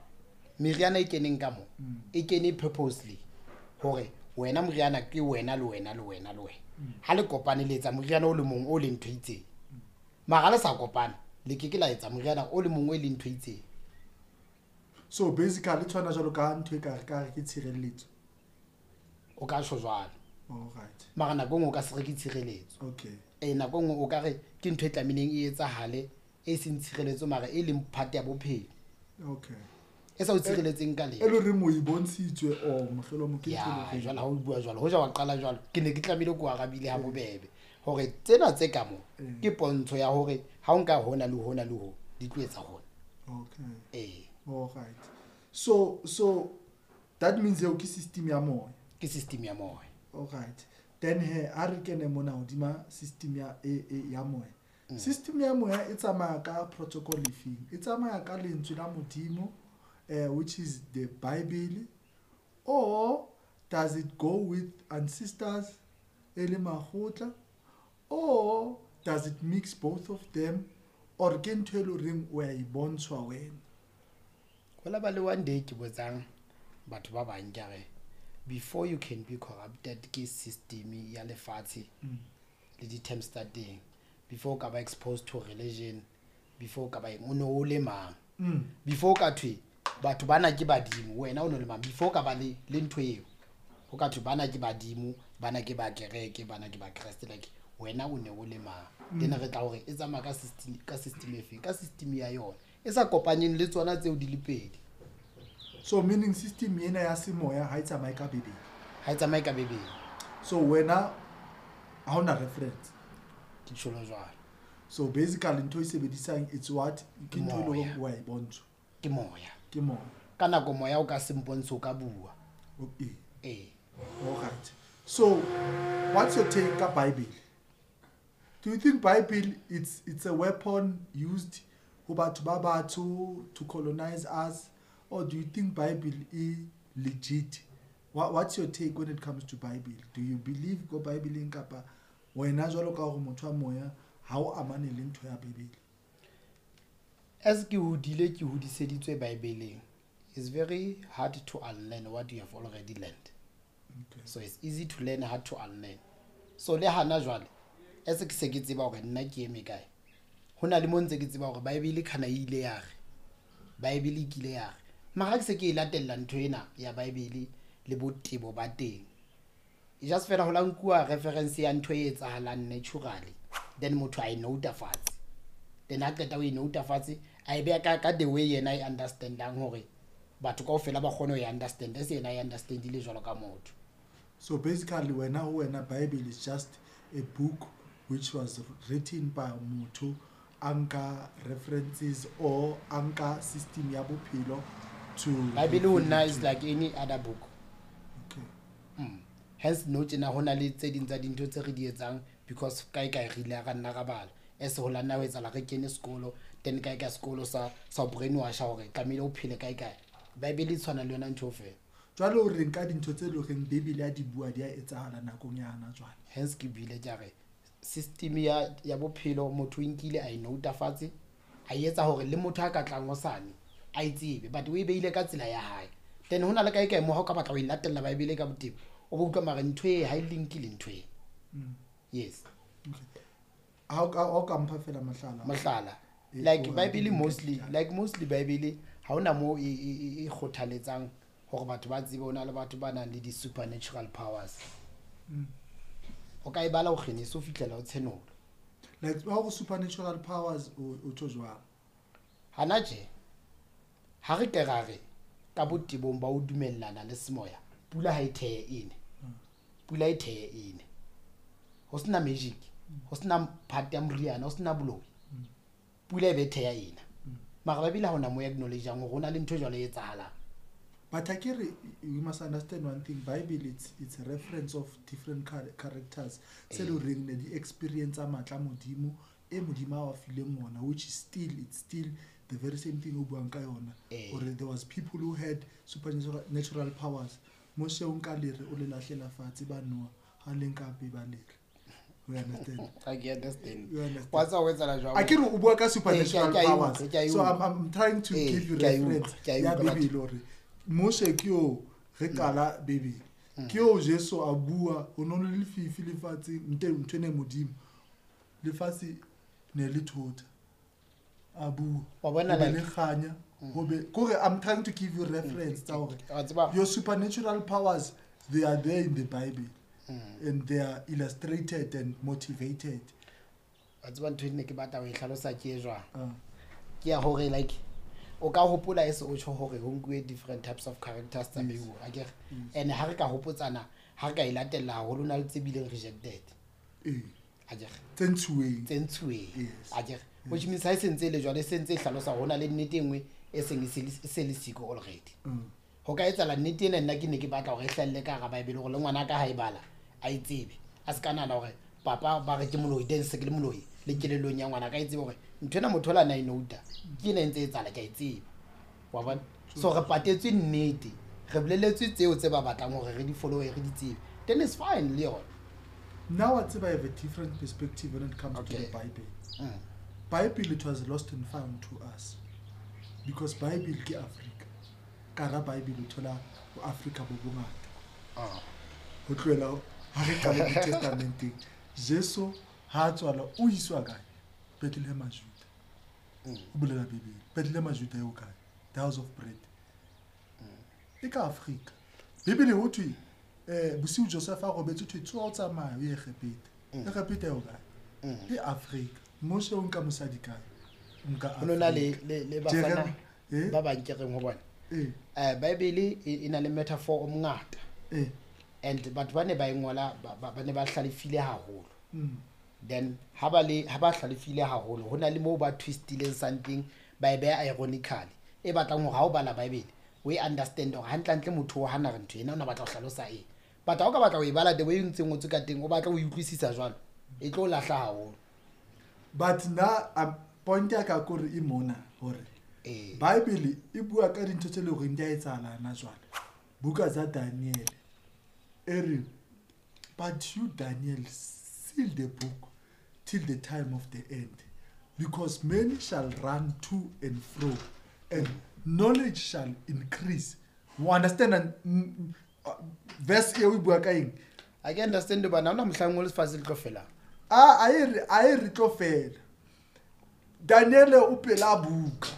meriana e keneng ka mo e kene purposely hore wena moriana ke wena le wena le wena le wena, ha le kopane le etsa moriana o le mong o leng ntho e itseng, mara le sa kopane le ke ke la etsa moriana o le mong o leng ntho e itseng. So basically tshwana jwalo ka ntho e ka re ka re ke tshireletso. O ka tjho jwalo. All right. Mara nako e nngwe o ka se re ke tshireletso. Okay. Nako e nngwe o ka re ke ntho e tlamehileng e etsahale, e seng tshireletso mara e leng part ya bophelo. Okay. E sa o tshireletseng ka E letho. le horeng o e bontshitswe or mohlolomong ke ntho e Ya, leng horeng- jwale ha o bua jwalo, hoja wa qala jwalo, ke ne ke tlamehile ke o arabile ha bobebe hore tsena tse ka mo ke pontsho ya hore ha o nka hona le hona le ho di tlo etsa hona. Okay. Ee. All right. So that means eo ke system ya moya. Ke system ya moya. All right. Then he ha re kene mona hodima system ya ya moya. System ya moya e tsamaya ka protocol efeng? E tsamaya ka lentswe la Modimo, which is the Bible, or does it go with ancestors e le makgotla, or does it mix both of them, or ke ntho e le horeng o ya e bontshwa wena? Ho la ba le one day ke botsang batho ba bang, ke re before you can be corrupted ke system ya lefatshe le di-terms tsa teng, before o ka ba exposed to religion, before o ka ba eng, o ne o le mang? Before o ka thwe batho bana ke badimo, wena o ne le mang? Before o ka ba le ntho eo, ho ka thwe bana ke badimo, bana ke ba kereke, bana ke ba Kreste, like wena o ne o le mang? Then re tla hore e tsamaya ka system e feng, ka system ya yona e sa kopanyeng le tsona tseo di le pedi. So meaning system ena ya semoya ha e tsamaye ka Bibele. Ha e tsamaye ka Bibele. So wena ha hona reference. Ke tjholo jwalo. So basically ntho e sebedisang it's what ke ntho e leng Moya. hore wa e bontshwa. Ke moya. Ke moya. Ka nako moya o ka se mpontshe, o ka bua. Okay. Ee. All right. So what's your take ka Bible? Do you think Bible it's a weapon used ho batho ba batho to colonize us, or do you think Bible is legit? What's your take when it comes to Bible? Do you believe go Bible kapa wena jwalo ka hore motho wa moya ha o amane le ntho ya Bible? As ke hodile, ke hodiseditswe Bible. It's very hard to unlearn what you have already learned. Okay. So it's easy to learn, hard to unlearn. So le hana jwale, as ke se ke tseba hore nna ke eme kae, ho na le mo ntse ke tseba hore Bible kana e ile ya re, Bible e kile ya re, mara ke se ke e latella ntho ena ya Bible le botebo ba teng. E just fela ho la nkuwa reference ya ntho e etsahalang naturally, then motho a e note fatshe, then ha qeta ho e note fatshe a e beha ka the way yena e understandang hore batho kaofela ba kgone ho e understand, se yena e understandile jwalo ka motho. So basically wena ho wena Bible is just a book which was written by motho a nka references or a nka system ya bophelo to Bible ho nna is like any other book. Okay. Hence no tjena ho na le tse ding tsa dintho tse re di etsang because kae kae re ile ra nna ra bala, as ho la nna ho etsahala re kene sekolo, then kae kae sekolo sa brainwash hore tlamehile o phele kae kae. Bible e tshwana le yona ntho feela. Jwale o re nka dintho tse leng hore Bible ya di bua di a etsahala nakong ya hana jwale. Hence ke buile ke re system ya bophelo motho o nkile a e note fatshe, a etsa hore le motho a ka tlang hosane a e tsebe, but o e beile ka tsela ya hae. Then hona le kae kae mo ha o ka batla ho e latella Bible ka botebo, o bo utlwa mara ntho e ha e linki le ntho e. Yes. Okay. Ha o ka mpha fela mohlala. Mohlala. E, Like o Bible di mostly, nka like mostly Bible ha hona mo e kgothaletsang hore batho ba tsebe hona le batho ba nang le di supernatural powers. O ka e bala ho Genesis ho fihlela ho Tshenolo. Like ha o supernatural powers o tjho jwang? Hana tje, ha re ke ra re ka botebong ba o dumellana le semoya, pula ha e theye ene. Pula e theye ene. Ho sena magic, ho sena part ya moriana, ho sena boloi. Pula e be theya ena. Mara Bible ha hona mo acknowledge-ang hore ho na le ntho jwalo e etsahalang. But akere, you must understand one thing. Bible, it's a reference of different characters. Tse leng horeng ne di experience a matla Modimo, e Modimo a wa fileng ona, which is still, it's still the very same thing o buang ka yona. Hore there was people who had supernatural powers. Moshe o nka lere o le lahlela fatshe, ba noa ha le nka hape ba lere. You understand? Ha ke understand. You understand? Wa tseba ho etsahala jwang? A ke re o bua ka supernatural Ee, ke a e utlwa, powers. ke a e So utlwa. I'm trying to Ee, give you ke a e utlwa, reference ke a e ya utlwa, Bibele hore Moshe ke eo re qala Bibele. Ke eo Jesu a bua, ho no le lefifi lefatsheng, nte ntho ene modimo. Lefatshe ne le thota. A bua. Wa bona Ho be like le kganya, ho be kore I'm trying to give you reference tsa hore Wa tseba your supernatural powers, they are there in the Bible. And they are illustrated and motivated. Wa tseba ntho e ne ke batla ho e hlalosa ke e jwang? Ke ya hore like o ka hopola e se o tjho hore ho nkuwe different types of characters tsa beuwa, akere? And ha re ka hopotsana, ha re ka e latella haholo, ho na le tse bileng rejected. Ee. Akere? Tse ntshuweng. Tse ntshuweng. Yes. Akere? Which means ha e sentse e le jwalo, e sentse e hlalosa hore ho na le nnete e nngwe e seng e se le, e se le siko already. Ho ka etsahala nnete ena nna ke ne ke batla hore e hlahelle ka hara Bible hore le ngwana ka ha e bala, a e tsebe. A se ka nahana hore papa ba re ke moloi, then se ke le moloi le kelellong ya ngwana ka e tsebe hore ntho ena motho o la na e nouta, ke ena e ntse e etsahala, ke a e tseba. Wa bona? So re patetswe nnete, re boleletswe tseo tse ba batlang hore re di follow-e, re di tsebe. Then it's fine le yona. Now I tseba I have a different perspective when it comes to the Okay. Bible. Bible, it was lost and found to us. Because Bible ke Africa. Ka hara Bible o thola bo Africa bo bongata. Ho tlohela ha re qala New Testamenteng, Jesu ha a tswalwa o iswa kae? Bethlehem Juda. O bolela Bibele. Bethlehem Juda eo kae? The house of bread. E ka Afrika. Bibele ho thwe, bosiu Joseph a robetse, ho thwe tsoha o tsamaye o ye Egepeta. Egepeta eo kae? E Afrika. Moshe o nka mosadi kae? O nka Ho no na le, Afrika. le, le bafana Jeremy, eh? ba bang ke reng ho bona. Eh. Bible e na le metaphor o mongata. Eh. And batho ba ne ba e ngola, ba ne ba hlalefile haholo. Then ha ba le, ha ba hlalefile haholo, ho na le moo ba twistileng something, ba e beha ironically. E batlang hore ha o bala Bible, o e understand hore hantlentle motho o hana re ntho ena o na batla ho hlalosa eng. But ha o ka batla ho e bala the way e ntse e ngotswe ka teng, o batla ho e utlwisisa jwalo, e tlo o lahla haholo. But na, point ya ka kore e mona hore Eh. Bible e bua ka dintho tse leng hore di a etsahala hana jwale. Buka tsa Daniel e re, but you Daniel seal the book till the time of the end, because many shall run to and fro and knowledge shall increase. You understand? And verse e o bua ka eng? I can understand hobane ha hona mohlang o lefatshe le tlo felang. A, a e re, a e re tlo fela. Daniel o pela buka.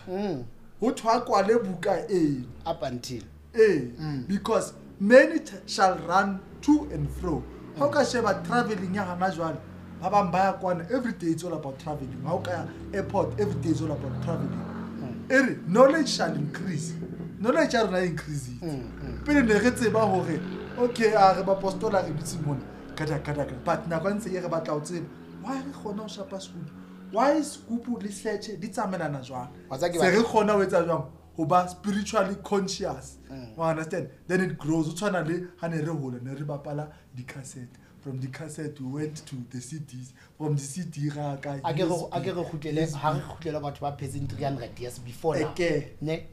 Ho thwe a kwale buka eno. Up until. Ee, because many shall run to and fro. Ha o ka sheba traveling ya hana jwale, ba bang ba ya kwana, every day it's all about traveling. Ha o ka ya airport, every day it's all about traveling. E re, knowledge shall increase. Knowledge ya rona e increase-itse. Pele ne re tseba hore, okay, a re bapostola re dutse mona, kada, kada, kada. But nako e ntse e re batla ho tseba, why re kgona ho shapa scoop? Why scoop le search di tsamaelana jwang? Wa tseba ke Se re batla- kgona ho etsa jwang? Ho ba spiritually conscious. You understand? Then it grows. Ho tshwana le ha ne re hola, ne re bapala di-cassette. From the cassette we went to the CDs. From the CD ra ka A ke re, USB. a ke re kgutlele, ha re kgutlele batho ba phetseng 300 years before now. Eke. Ne?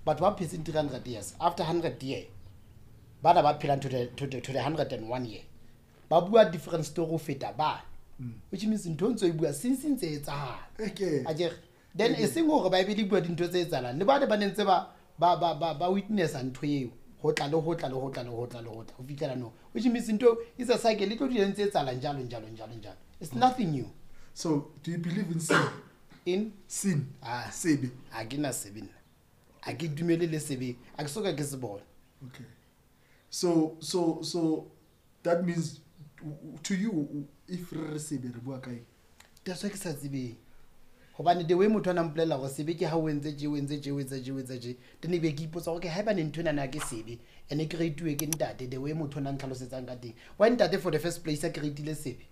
Batho ba phetseng 300 years, after 100 year, bana ba phelang to the 101 year. Ba bua different story ho feta bana. Which means ntho ntse e bua since ntse e etsahala. Eke. A ke re, then e seng hore Bible e bua dintho tse etsahalang. Le bane ba ne ntse ba witnessa ntho eo. Ho tla le ho tla le ho tla le ho tla le ho tla, ho fihlela no. Which means ntho it's a cycle, e tlo dula e ntse e etsahala njalo, njalo, njalo, njalo. It's nothing new. So, do you believe in sin? In? Sin. Ah. Sebe. Ha ke na sebe nna. Ha ke dumele le sebe. Ha ke soka ke se bona. Okay. So that means to you, if re re sebe, re bua ka eng? That's why ke sa tsebeng. Hobane the way motho a nang mpolella hore sebe ke ha o entse tje, o entse tje, o entse tje, o entse tje. Then ebe ke ipotsa hore, okay, haebane ntho ena na ke sebe, ene ke reituwe ke ntate, the way motho a nang ntlhalosetsang ka teng. Why ntate for the first place a create-ile sebe?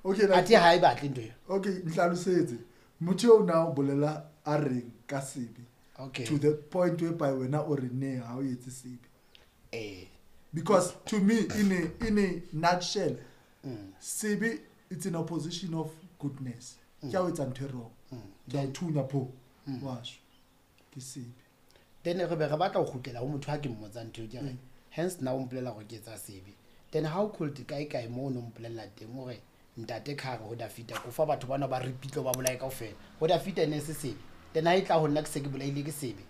Okay, like, Athe ha e batle ntho eo. Okay, ntlhalosetse. Motho eo na o bolela a reng ka sebe? Okay. To the point whereby wena o re ne ha o etse sebe. Eh. Because to me, in a nutshell, sebe it's in opposition of goodness. Ke ha o etsa ntho e wrong. Ke a o thunya pho. Wa shwa. Ke sebe. Then re be re batla ho kgutlela ho motho ha ke mmotsang ntho eo, ke re, Hence nna o mpolela gore ke etsa sebe. Then how could kae kae mo o no mpolella teng hore ntate kgare ho Dafita ko fa batho bana ba ripitlo ba bolae kaofela. Ho Dafita ne se sebe. Then ha e tla ho nna ke se ke bolaile ke sebe.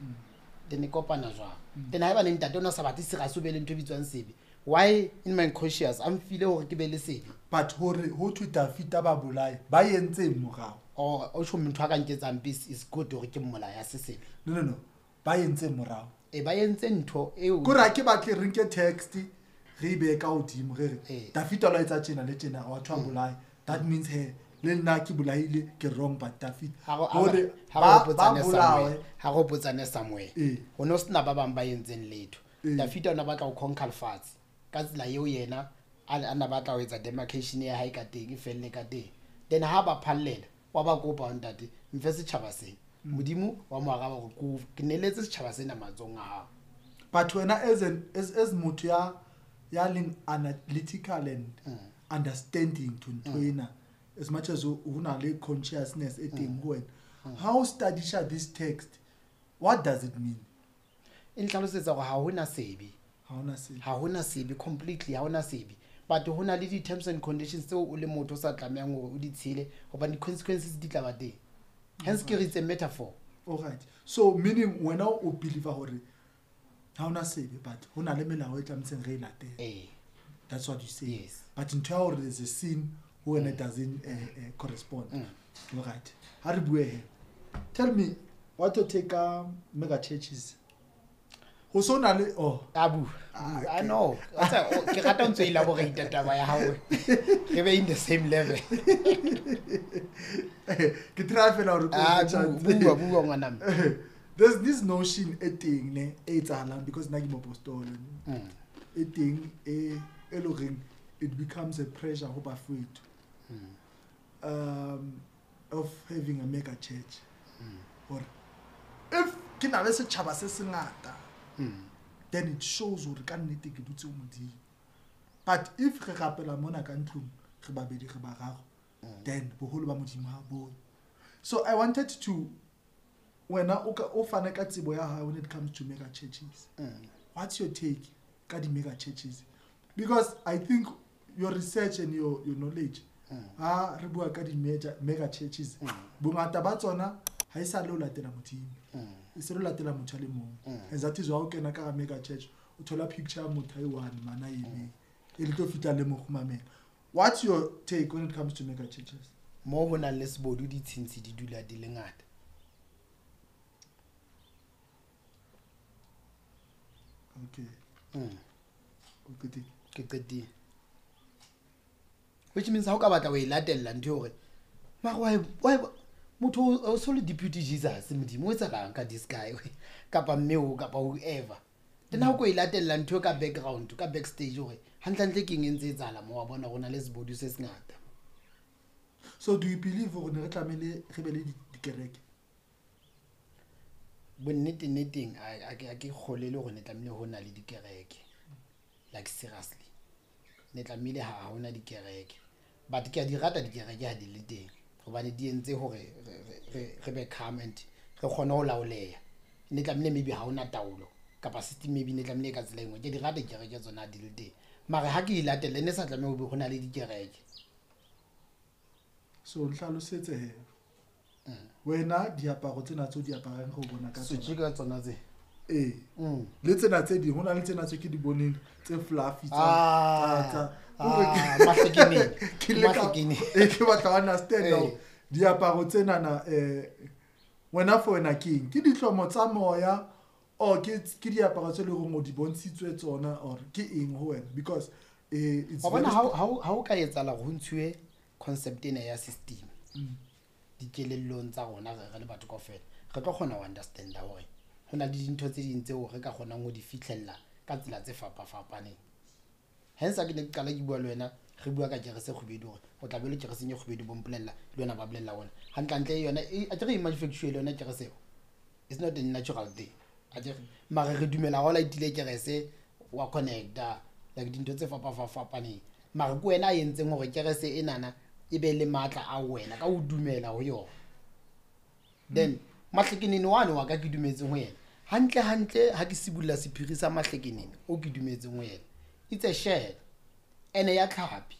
Then e kopana jwang? Then haeba ne ntate o na sa batle serious o be le ntho e bitswang sebe. Why in my conscious I'm feel hore ke be le sebe? But hore ho thwe Dafita ba bolae ba entseng morao? Or o tjho motho a ka nketsang peace is good hore ke mmolaya se sebe. No. Ba entseng morao? E ba entse ntho eo. Kore ha ke batle re nke text re e behe ka hodimo re re Dafita o la etsa tjena le tjena wa thwa bolae. That means he le nna ke bolaile ke wrong but Dafita hore ba bolawe ha re hopotsane somewhere. Ho no sena ba bang ba entseng letho. Dafita o na batla ho conquer lefatshe ka tsela eo yena a na batla ho etsa demarcation ya hae ka teng e felle ka teng. Then ha ba phallela wa ba kopa ntate mfe setjhaba sena. Modimo wa mo araba hore ke neletse setjhaba sena matsohong a hao. But wena as an as motho ya leng analytical and understanding to ntho ena, as much as o na le consciousness e teng ho wena, how studisha this text, what does it mean? E ntlhalosetsa hore ha hona sebe. Ha hona sebe. Ha hona sebe completely, ha hona sebe. But ho na le di terms and conditions tseo o le motho o sa tlamehang hore o di tshele hobane consequences di tla ba teng. Hence ke re it's a metaphor. All right. So meaning wena o believe hore ha hona sebe but ho na le melao e tlametseng re e latele. Eh. That's what you say. Yes. But ntho ya hore there's a sin when it doesn't correspond. All right. Ha re bue he. Tell me what to take mega churches. Ho so na le oh Abu. I know. Ke rata ntse elaborate taba ya hao. Re be in the same level. Ke try fela hore ke bua ngwana mme. There's this notion e teng ne e etsahalang because nna ke moapostolo. E teng e le horeng it becomes a pressure ho bafethu. Of having a mega church. Or if ke na le setjhaba se sengata, then it shows hore ka nnete ke dutse ho Modimo. But if re rapela mona ka ntlong re babedi re bararo, then boholo ba Modimo ha bo. So I wanted to wena o ka o fana ka tsebo ya hao when it comes to mega churches. What's your take ka di mega churches? Because I think your research and your knowledge ha re bua ka di mega churches, bongata ba tsona ha e sa le o latela Modimo. E se le latela motho a le mong. And that is why o kena ka mega church o thola picture ya motho a one mana eme e le tlo fitla le mo kgumamela. What's your take when it comes to mega churches? Mo ho nang le sebodu ditshintshi di dula di le ngata. Okay. O qetile? Ke qetile. Which means ha o ka batla ho e latella ntho hore mara why motho o so le deputy Jesus Modimo o etsalang ka this guy kapa mme o kapa whoever. Then ha o ko e latella ntho ka background ka backstage hore hantlentle ke eng e ntse etsahala mo wa bona rona le sebodu se sengata. So do you believe hore ne re tlamehile re be le dikereke? Bonnete nneteng a ke kgolele hore ne tlamehile ho na le dikereke. Like seriously. Ne tlamehile ha hona dikereke. But ke a di rata dikereke ha di le teng. Hobane di entse hore re be calm and re kgone ho laoleha. Ne tlamehile maybe ha hona taolo kapa system maybe ne tlamehile ka tsela e nngwe. Ke di rata dikereke tsona di le teng. Mara ha ke e latelle ne sa tlameha ho be ho na le dikereke. So nhlalosetse he. Wena diaparo tsena tseo di aparang re o bona ka tsona. So ka tsona tse. Eh. Le tsena tse ding, ho na le tsena tse ke di boneng tse fluffy tsa mahlekeneng. Ke batla ho understand now. Diaparo tsena na wena for wena keng? Ke dihlomo tsa moya or ke diaparo tse le hore o di bontshitswe tsona or ke eng ho wena? Because it's bona ha o ka etsahala ho ntshuwe concept ena ya system. Dikelellong tsa rona re le batho kaofela re tlo kgona ho understand hore ho na le dintho tse ding tseo re ka kgonang ho di fihlella ka tsela tse fapafapaneng. Hence ha ke ne ke qala ke bua le wena re bua ka kerese kgubedu hore o tla be le kereseng e kgubedu bo mpolella le wena ba bolella wona hantlentle yona a ke re manufacture le yona kerese eo. It's not a natural thing. A ke mara re dumela ha o laitile kerese wa connecta like dintho tse fapafapaneng. Mara ke wena a entseng hore kerese enana e be le matla a wena ka o dumela ho yona. Then mahlekenene wane wa ka ke dumetseng ho yena Hantle hantle ha ke sibulla sephiri sa Mahlekenene o ke dumetseng ho yena, it's a shell ene ya tlhapi.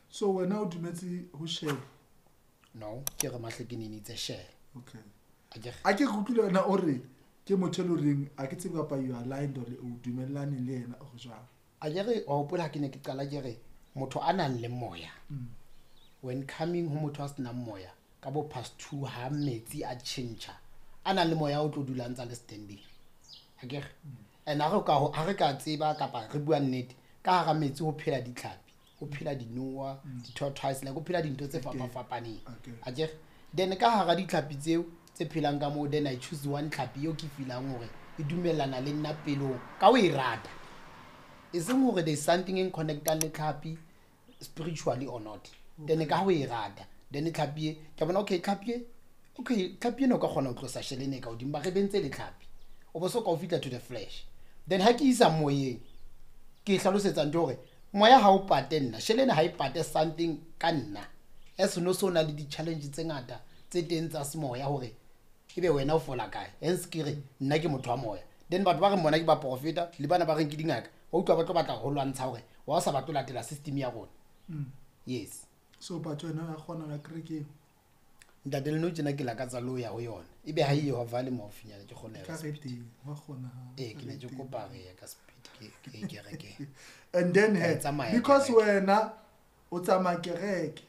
So wena o dumetse ho shell? No, ke re Mahlekenene it's a shell. Okay. Akere? A ke utlwile wena o re ke motho e le horeng a ke tsebe kapa you aligned or o dumellane le yena or jwang. Akere wa hopola ha ke ne ke qala ke re motho a nang le moya, when coming ho motho a senang moya ka bo past 2 ha metsi a tjhentjha, a nang le moya o tlo dula ntsa le standing. Akere? And ha re ka tseba kapa re bua nnete, ka hara metsi ho phela ditlhapi, ho phela dinoha, di-tortoise, like ho phela dintho tse fapafapaneng. Akere? Then ka hara ditlhapi tseo tse phelang ka moo, then I choose one tlhapi eo ke feelang hore e dumellana le nna pelong ka ho e rata. E seng hore there's something e connectang le tlhapi spiritually or not. Then ka ho e rata, then tlhapi e ke bona okay, tlhapi e okay, tlhapi ena o ka kgona ho tlosa shell ena e ka hodimo, ba re bentse le tlhapi, o bo so ka o fihla to the flesh. Then ha ke isa moyeng, ke hlalosetsa ntho hore moya ha o pate nna, shell ena ha e pate something ka nna. As no so na le di-challenge tse ngata tse teng tsa semoya hore ebe wena o fola kae. Hence ke re nna ke motho wa moya. Then batho ba reng bona ke baprofeta le bana ba reng ke dingaka, ba utlwa ba tlo batla ho lwantsha hore wa o sa batle ho latela system ya rona. Yes. So batho wena wa kgona ho ya kerekeng? Ntate le nou tjena ke lakatsa le ho ya ho yona. Ebe ha e yo vale maufinyana ke kgone ho ya Ka ka speed. re teng, wa kgona ha. Ee, ke ne Ka ke re kopa teng. re ya ka speed, ke kerekeng. And then Ka he, e tsamaya because kereke. wena o tsamaya kereke,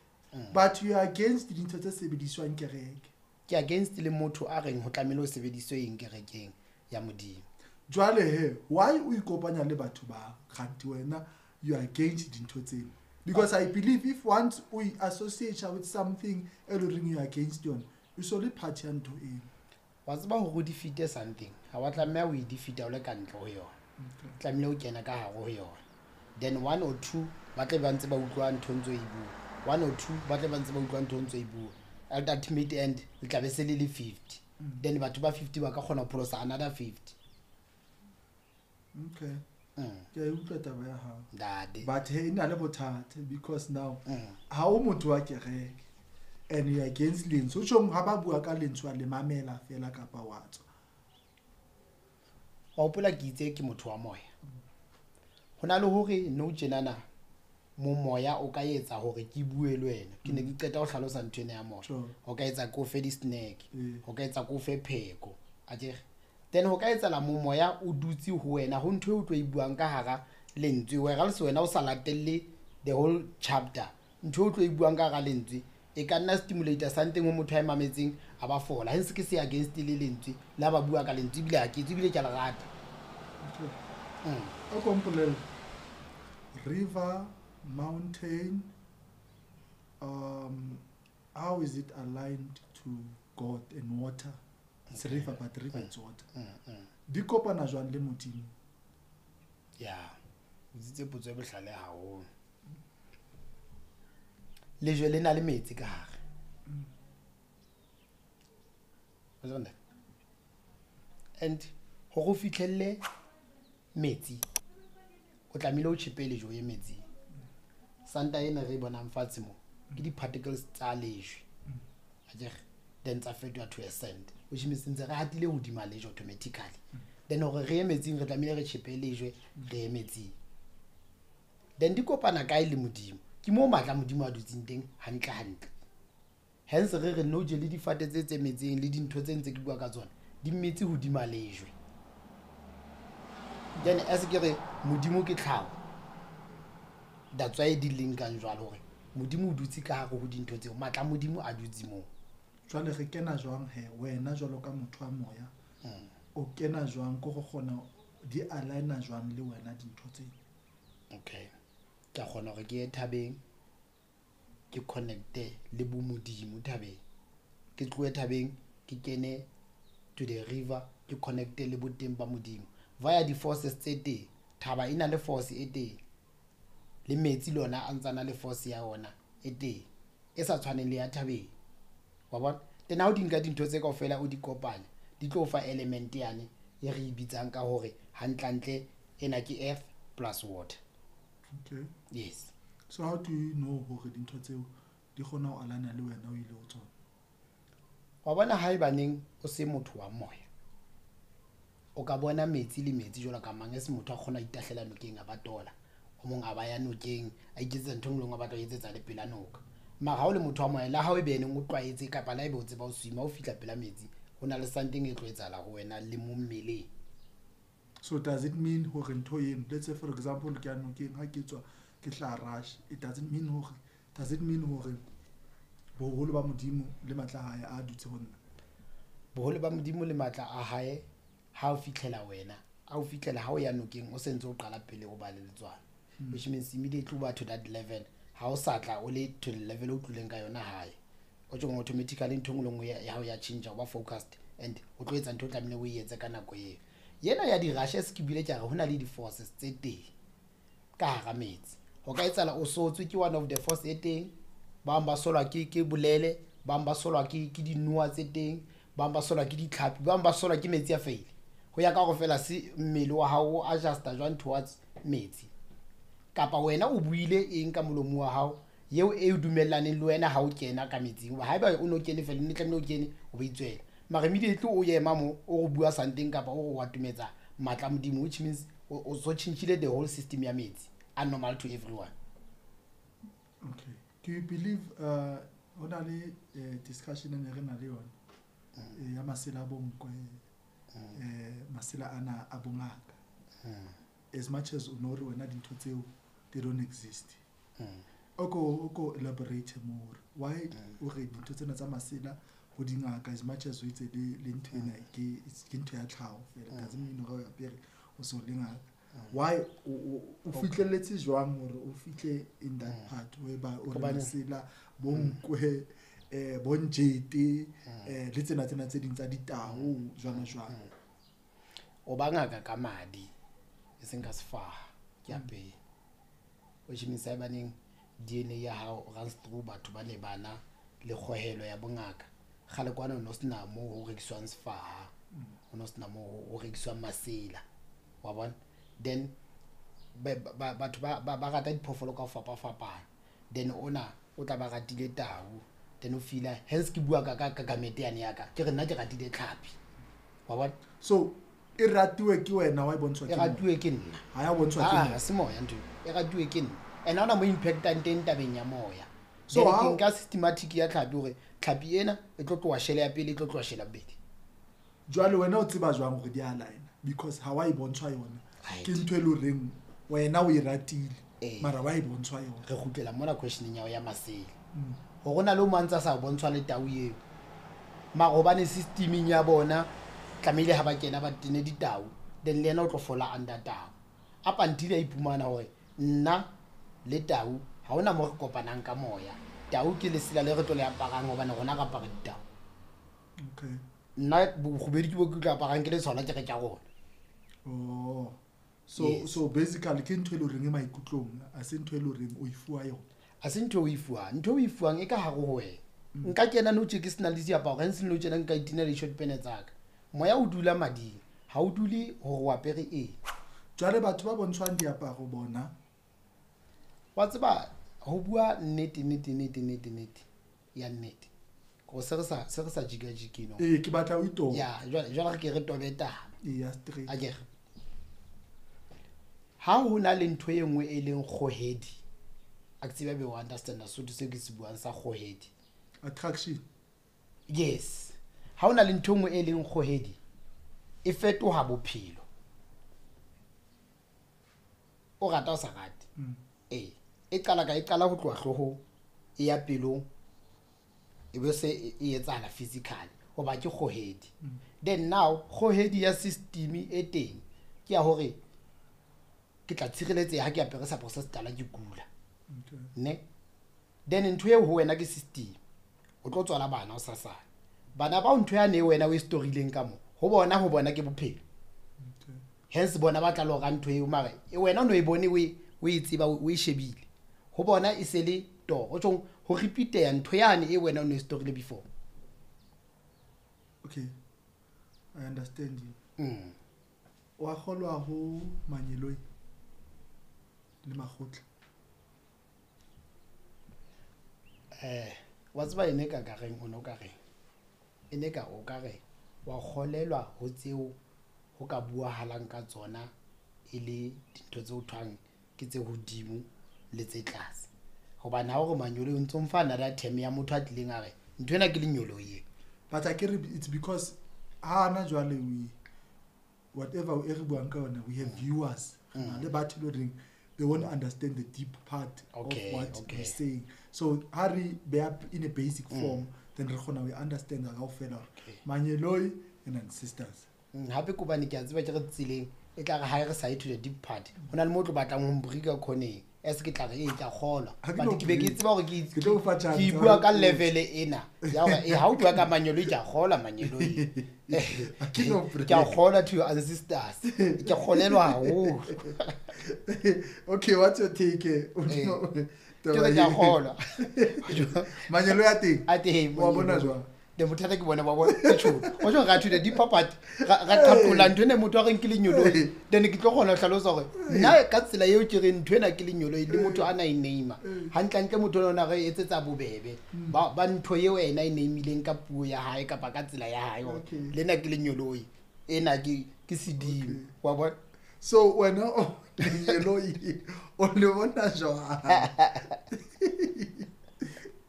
but you are against dintho tse sebediswang kereke. Ke against le motho a reng ho tlamehile ho sebediswe eng kerekeng ya Modimo. Jwale he, why o ikopanya le batho ba kganti wena you are against dintho tseno? Because I believe if once o associate with something e le horeng you are against yona, o so le part ya ntho eo. Wa tseba hore o defeat something, ha wa tlameha o e defeat o le ka ntle ho yona. Tlamehile o kena ka hare ho yona. Then one or two ba tle ba ntse ba utlwa ntho ntse e bua. One or two ba tle ba ntse ba utlwa ntho ntse e bua. At ultimate end le tla be se le le 50. Then batho ba 50 ba ka kgona ho pholosa another 50. Okay. Ke a e utlwa taba ya hao. Ntate. But he e na le bothata because now ha o motho wa kereke and you are against lentswe. O tjhong ha ba bua ka lentswe wa le mamela fela kapa wa tswa. Wa hopola ke itse ke motho wa moya. Ho na le hore nou tjenana mo moya o ka etsa hore ke bue le wena. Ke ne ke qeta ho hlalosa ntho ena ya moya. O ka etsa ko fe di-snack, o ka etsa ko fe pheko. Akere? Then ho ka etsahala mo moya o dutse ho wena, ho ntho eo o tlo e buang ka hara lentswe, whereas wena o sa latelle the whole chapter. Ntho eo o tlo e buang ka hara lentswe e ka nna stimulator something ho motho a e mametseng a ba fola. Hence ke se against le lentswe, le ha ba bua ka lentswe ebile ha ke tswe, ebile ke a le rata. Okay. O ko mpolelle. River, mountain, how is it aligned to God and water? It's river, but river is water. Di kopana jwang le Modimo? Ya, o tsitse potso e bohlale haholo. Lejwe le na le metsi ka hare. Wa tseba ntate? And hore o fihlelle metsi, o tlamehile o tjhepe lejwe ye metsing. Santa ena re e bonang fatshe mo, ke di-particles tsa lejwe. Akere? Then tsa fetoha to a sand, which means ntse re hatile hodima lejwe automatically. Then hore re ye metsing, re tlamehile re tjhepe lejwe, re ye metsing. Then di kopana kae le Modimo? Ke moo matla a Modimo a dutseng teng hantle hantle. Hence re re no je le difate tse tse metseng le dintho tse ntse ke bua ka tsona, di metse hodima lejwe. Then as ke re Modimo ke tlhaho, that's why di linkang jwalo hore Modimo o dutse ka hare ho dintho tseo, matla a Modimo a dutse moo. Jwale re kena jwang he wena jwalo ka motho wa moya? O kena jwang ko go kgona di aligna jwang le wena dintho tse? Okay. Ke a kgona hore ke ye thabeng, ke connecte le bo Modimo thabeng. Ke tlohe thabeng, ke kene to the river, ke connecte le boteng ba Modimo. Via di-forces tse teng, thaba e na le force e teng. Le metsi le ona a ntsa na le force ya ona e teng, e sa tshwaneng le ya thabeng. Wa bona? Then ha o di nka dintho tse kaofela o di kopanya, di tlo o fa element yane e re e bitsang ka hore hantlentle ena ke earth plus water. Okay. Yes. So how do you know hore dintho tseo di kgona ho aligna le wena o ile ho tsona? Wa bona haebaneng o se motho wa moya, o ka bona metsi le metsi jwalo ka mang, e se motho a kgona ho itahlela nokeng a ba tola, o mong a ba ya nokeng a iketsetsa ntho e nngwe le e nngwe a batla ho etsetsa le pela noka. Mara ha o le motho wa moya, le ha o be neng o tlwaetse kapa le ha ebe o tseba ho swima, o fihla pela metsi, ho na le something e tlo etsahala ho wena le mo mmeleng. So does it mean hore ntho eno, let's say for example ke ya nokeng, ha ke tswa ke hlaha rush, it doesn't mean hore, does it mean hore boholo ba Modimo le matla a hae a dutse ho nna? Boholo ba Modimo le matla a hae ha o fihlela wena, ha o fihlela ha o ya nokeng o sentse o qala pele o ba le letswalo. Which means immediately o ba to that level, ha o sa tla o le to the level o tlileng ka yona hae. O tjho automatically ntho e nngwe le nngwe ya hao ya change, o ba focused and o tlo etsa ntho o tlamehile o e etse ka nako eo. Yena ya di-rushes ke bile ke re ho na le di-forces tse teng ka hara metsi. Ho ka etsahala o sotswe ke one of the force e teng, ba bang ba solwa ke bolele, ba bang ba solwa ke dinoha tse teng, ba bang ba solwa ke ditlhapi, ba bang ba solwa ke metsi a feile. Ho ya ka hore fela se mmele wa hao o adjusta jwang towards metsi. Kapa wena o buile eng ka molomo wa hao eo e dumellaneng le wena ha o kena ka metsing. Hoba haeba o no kene fela, ne tlamehile o kene o bo itswela. Mara immediately o ema mo o go bua something kapa o go atumetsa matla a Modimo, which means o so tjhentjhile the whole system ya metsi a normal to everyone. Okay. Do you believe ho na le discussion e ne re na le yona ya masela a bonkwe, masela ana a bongaka? As much as o no re wena dintho tseo they don't exist. O ko elaborate more. Why o re dintho tsena tsa masela ho dingaka, as much as o itse le ntho ena ke ntho ya tlhaho fela, doesn't mean hore o apere o so le ngaka. Why o fihlelletse jwang hore o fihle in that part whereby o re masela bonkwe, bonjete, le tsena tsena tse ding tsa ditao jwalo jwalo? O ba ngaka ka madi e seng ka sefaha, ke ya pele. Which means haebaneng DNA ya hao runs through batho ba ne bana le kgohelo ya bongaka. Kgale kwana ho no sena moo ho rekiswang sefaha, ho no sena moo ho rekiswang masela, wa bona. Then batho ba rata diphoofolo ka ho fapafapana. Then ona o tla ba ratile tau, then o feela hence ke bua ka gamete yane ya ka, ke re nna ke ratile tlhapi, wa bona. So e ratuwe ke wena, wa e bontshwa E ke moya? ratuwe ke nna. Ha ya bontshwa ke Ah, moya. se moya ntho e ratuwe ke nna, and ha hona mo impactang teng tabeng ya moya. So Then ke nka systematic ya tlhapi hore tlhapi ena e tlo tloha shele ya pele, e tlo tloha shele ya bobedi. Jwale wena o tseba jwang hore di a line? Because ha wa e bontshwa yona. Ke ntho e leng horeng wena o e ratile, mara wa e bontshwa yona. Re kgutlela mona questioneng ya hao ya masela. Hore ho na le o mang a ntse a sa bontshwa le tau eo. Mara hobane systeming ya bona tlamehile ha ba kena ba tene ditau, then le yena o tlo fola under tau. Up until a iphumana hore nna le tau ha hona mo re kopanang ka moya. Tau ke lesela le re tlo le aparang hobane rona re apara ditau. Nna bokgubedi ke bo ke tlo aparang ke le tshwana ke re ke a rona. Oh. So Yes. so basically ke ntho e leng horeng e maikutlong, ha se ntho e leng horeng o e fuwa yona. Ha se ntho e o e fuwang, ntho e o e fuwang e ka hare ho wena. Nka kena nou tje ke sena le diaparo, ha ntse nou tjena nka itina le short pants tsa ka. Moya o dula mading, ha o dule hore o apere eng. Jwale batho ba bontshwang diaparo bona, Wa tseba ho bua nnete, nnete, nnete, nnete, nnete ya nnete. Ko se re sa, se re sa jika jike no. Ee, ke batla o itoba. Ya, jwale re ke re tobe taba. Ee, ya straight. Akere. Ha ho na le ntho e nngwe e leng kgohedi, a ke tsebe ebe o understand Sesotho seo ke se buang sa kgohedi. Attraction. Yes. Ha ho na le ntho e nngwe e leng kgohedi, e fetoha bophelo. O rata o sa rate. Ee, e qala ka, e qala ho tloha hloohong, e ya pelong, e be se e etsahala physically hoba ke kgohedi. Then now kgohedi ya system e teng ke ya hore ke tla tshireletseha ha ke apere seaparo se setala ke kula. Ne? Then ntho eo ho wena ke system. O tlo tswala bana hosasane. Bana bao ntho yane e wena o e storileng ka mo, ho bona, ho bona ke bophelo. Hence bona ba tla lora ntho eo, mara e wena o no e bone, o e tseba, o e shebile. Ho bona e se le toro. Ho tjhong ho repeat-eha ntho yane e wena o no e storile before. Okay. I understand you. Wa kgolwa ho manyeloi le makgotla? Wa tseba ene ka ka reng, o no ka reng? E ne ka o ka re wa kgolelwa ho tseo ho ka buahalang ka tsona e le dintho tse ho thwang ke tse hodimo le tse tlase. Hobane ha o re manyoloi o ntso mfa another term ya motho a tlileng a re ntho ena ke lenyoloi e. But akere it's because ha ana jwale we whatever e re buang ka yona, we have viewers. Re na le batho e leng horeng they won't understand the deep part of what we're saying. So ha re beha in a basic form, then re kgona ho understand kaofela hore manyeloi and ancestors. Hape ke hobane ke a tseba ke re tseleng e tla re ha re sa ye to the deep part, ho na le mo tlo batlang ho mbrika khoneng as ke tla re ee ke a kgolwa. Ha ke But no ke be ke break. tseba hore Ke tlo o fa chance ke ya bua hore ka o level ena ya hore ha o bua ka manyeloi ke a kgolwa manyeloi. Ha ke no break. Ke a kgolwa to your ancestors. Ke kgolelwa haholo. Okay, what's your take? O no- Ke re ke a kgolwa. Manyeloi a teng? A teng, Wa bona manyeloi. jwang? Le bothata ke bona ba bona ke tjho. O tjho ra to the deeper part. Ra qhaqholla ntho ena motho a reng ke lenyoloi. Then ke tlo kgona ho hlalosa hore nna ka tsela eo ke reng ntho ena ke lenyoloi le motho a na e name. Hantlentle motho ona re etsetsa bobebe. Ba ntho eo ena e nameileng ka puo ya hae kapa ka tsela ya hae hore lena ke lenyoloi. Ena ke sedimo. Wa bona? So wena o lenyoloi o le bona jwang?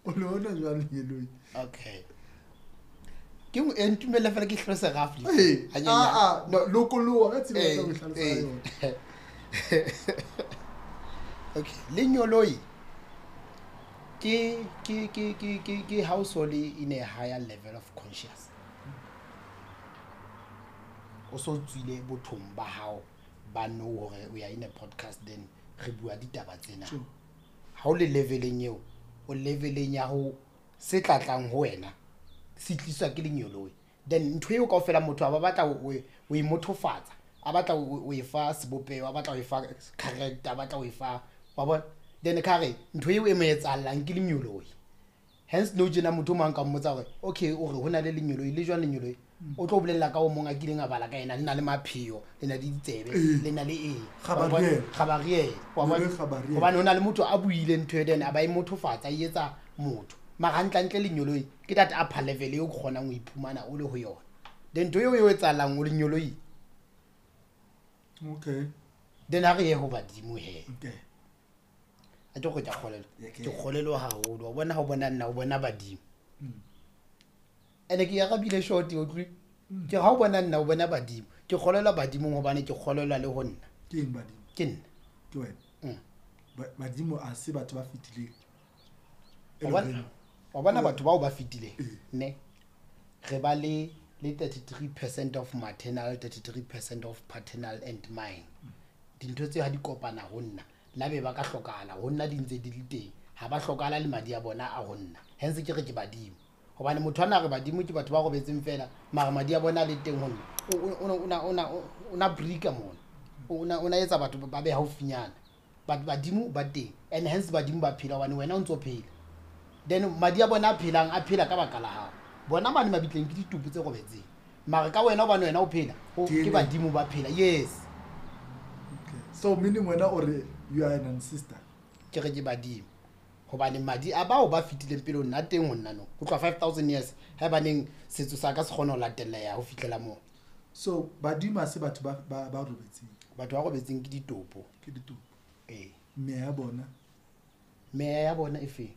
O le bona jwang lenyoloi? Okay. Ke e ntumelle fela ke hlalose roughly. Ee, Hanyenyane. no, lokoloha ka tsela e o hlalosa ka yona. Okay, lenyoloi ke household in a higher level of conscious. O so tswile bothong ba hao ba know hore we are in a podcast, then re bua ditaba tsena. Ha o le leveleng eo, o leveleng ya ho se tlatlang ho wena se tliswa ke lenyoloi. Then ntho eo kaofela motho a ba batla ho e mothofatsa, a batla ho e fa sebopeho, a batla ho e fa character, a batla ho e fa, wa bona? Then ka re ntho eo e mo etsahallang ke lenyoloi. Hence no tjena motho o mang ka mmotsa hore okay o re ho na le lenyoloi le jwang lenyoloi? O tlo bolella ka o mong a kileng a bala ka yena, le na le mapheo, le na le ditsebe, le na le eng. Gabariel. Gabariel. Wa bona? Lenyoloi Gabariel. Hobane ho na le motho a buile ntho eo, then a ba e mothofatsa, a e etsa motho. Mara hantlentle lenyoloi ke that upper level eo o kgonang ho iphumana o le ho yona. Then ntho eo e o etsahalang o lenyoloi. Then ha re ye ho badimo he. A ke gore ke a kgolelwa. Ke kgolelwa haholo. Wa bona ha o bona nna, o bona badimo. Ene ke arabile short, o utlwile? Ke ha o bona nna, o bona badimo. Ke kgolelwa badimong hobane ke kgolelwa le ho nna. Ke eng badimo? Ke nna. Ke wena. Badimo a se batho ba fetileng. E Wa le bona? horeng Wa bona batho bao ba fetileng? Ne. Re ba le 33% of maternal, 33% of paternal and mine. Dintho tseo ha di kopana ho nna, la be ba ka hlokahala ho nna di ntse di le teng. Ha ba hlokahala le madi a bona a ho nna. Hence ke re ke badimo. Hobane motho ana re badimo ke batho ba robetseng fela, mara madi a bona a le teng ho nna. O na brika mona. O na etsa batho ba be haufinyana. But badimo ba teng. And hence badimo ba phela hobane wena o ntso phela. Then madi a bona a phelang, a phela ka baka la hao. Bona mane mabitleng ke ditupu tse robetseng. Mara ka wena hobane wena o phela, ke DNA. badimo ba phela. Yes. Okay. So meaning wena o re you are an ancestor. Ke re ke badimo. Hobane madi a bao ba fetileng pele ho nna teng ho nna no. Ho tloha 5000 years ha ebaneng setso sa ka se kgona ho latelleha ho fihlela moo. So badimo ha se batho ba robetseng. Batho ba robetseng ke ditopo. Ke ditopo. Ee. Meya ya bona. Meya ya bona e feng?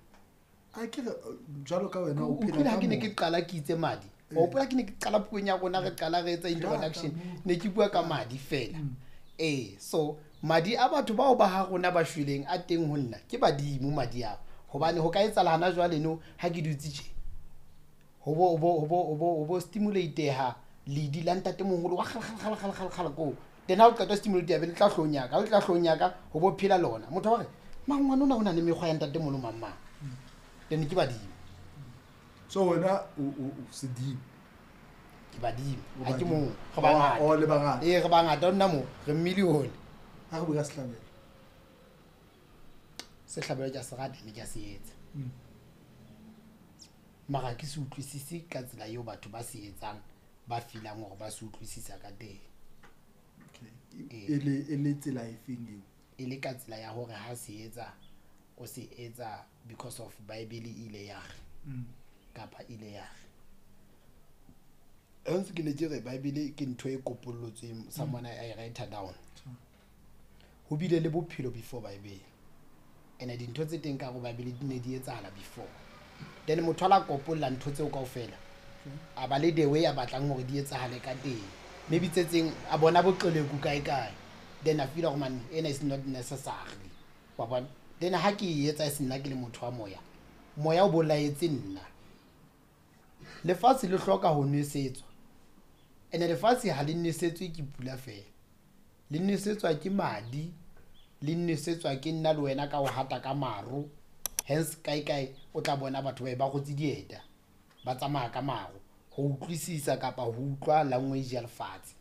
A ke re, jwalo ka wena o O phela utlwile ha ka ke ne moya. ke qala ke itse madi. Wa hopola ke ne ke qala puong ya rona, re qala re etsa introduction. Ka moo. Ne ke bua ka madi fela. So madi a batho bao ba ha rona ba shweleng a teng ho nna ke badimo madi ao. Hobane ho ka etsahala hana jwale no ha ke dutse tje. Ho bo stimulate-ha ledi la ntatemoholo wa kgale, kgale, kgale, kgale, kgale koo. Then ha o qeta ho stimulate-ha, be le tla hloohong ya ka. Ha le tla hloohong ya ka, ho bo phela lona. Motho wa re, mang ngwana ona o na le mekgwa ya ntatemoholo mang, mang. Then ke badimo. So wena o sedimo. Ke badimo. O Ha ke badimo. mong. Re bangata. O le bangata. Ee, re bangata. Nna mo, re million. Ha re bua ka sehlabelo. Sehlabelo ke a se rata, mme ke a se etsa. Mara ha ke se utlwisise ka tsela eo batho ba se etsang, ba feelang hore ba se utlwisisa ka teng. Okay. Ee. E le tsela e feng eo? E le ka tsela ya hore ha se etsa, o se etsa because of Bible e ile ya re. Kapa e ile ya re. Hence ke ne ke re Bible ke ntho e kopollotsweng, someone a e write down. Ho bile le bophelo before Bible, and dintho tse teng ka go Bible di ne di etsahala before. Then motho a la kopolla ntho tseo kaofela, a ba le the way a batlang hore di etsahale ka teng. Maybe tse tseng a bona boqeleku kae kae, then a feel hore man, ena is not necessary, wa bona. Then ha ke e etsa e se nna ke le motho wa moya, moya o bolaetse nna. Lefatshe le hloka ho nwesetswa, ene lefatshe ha le nwesetswe ke pula fela, le nwesetswa ke madi, le nwesetswa ke nna le wena ka ho hata ka maro. Hence kae kae o tla bona batho ba ba rotse dieta, ba tsamaya ka maro ho utlwisisa kapa ho utlwa language ya lefatshe.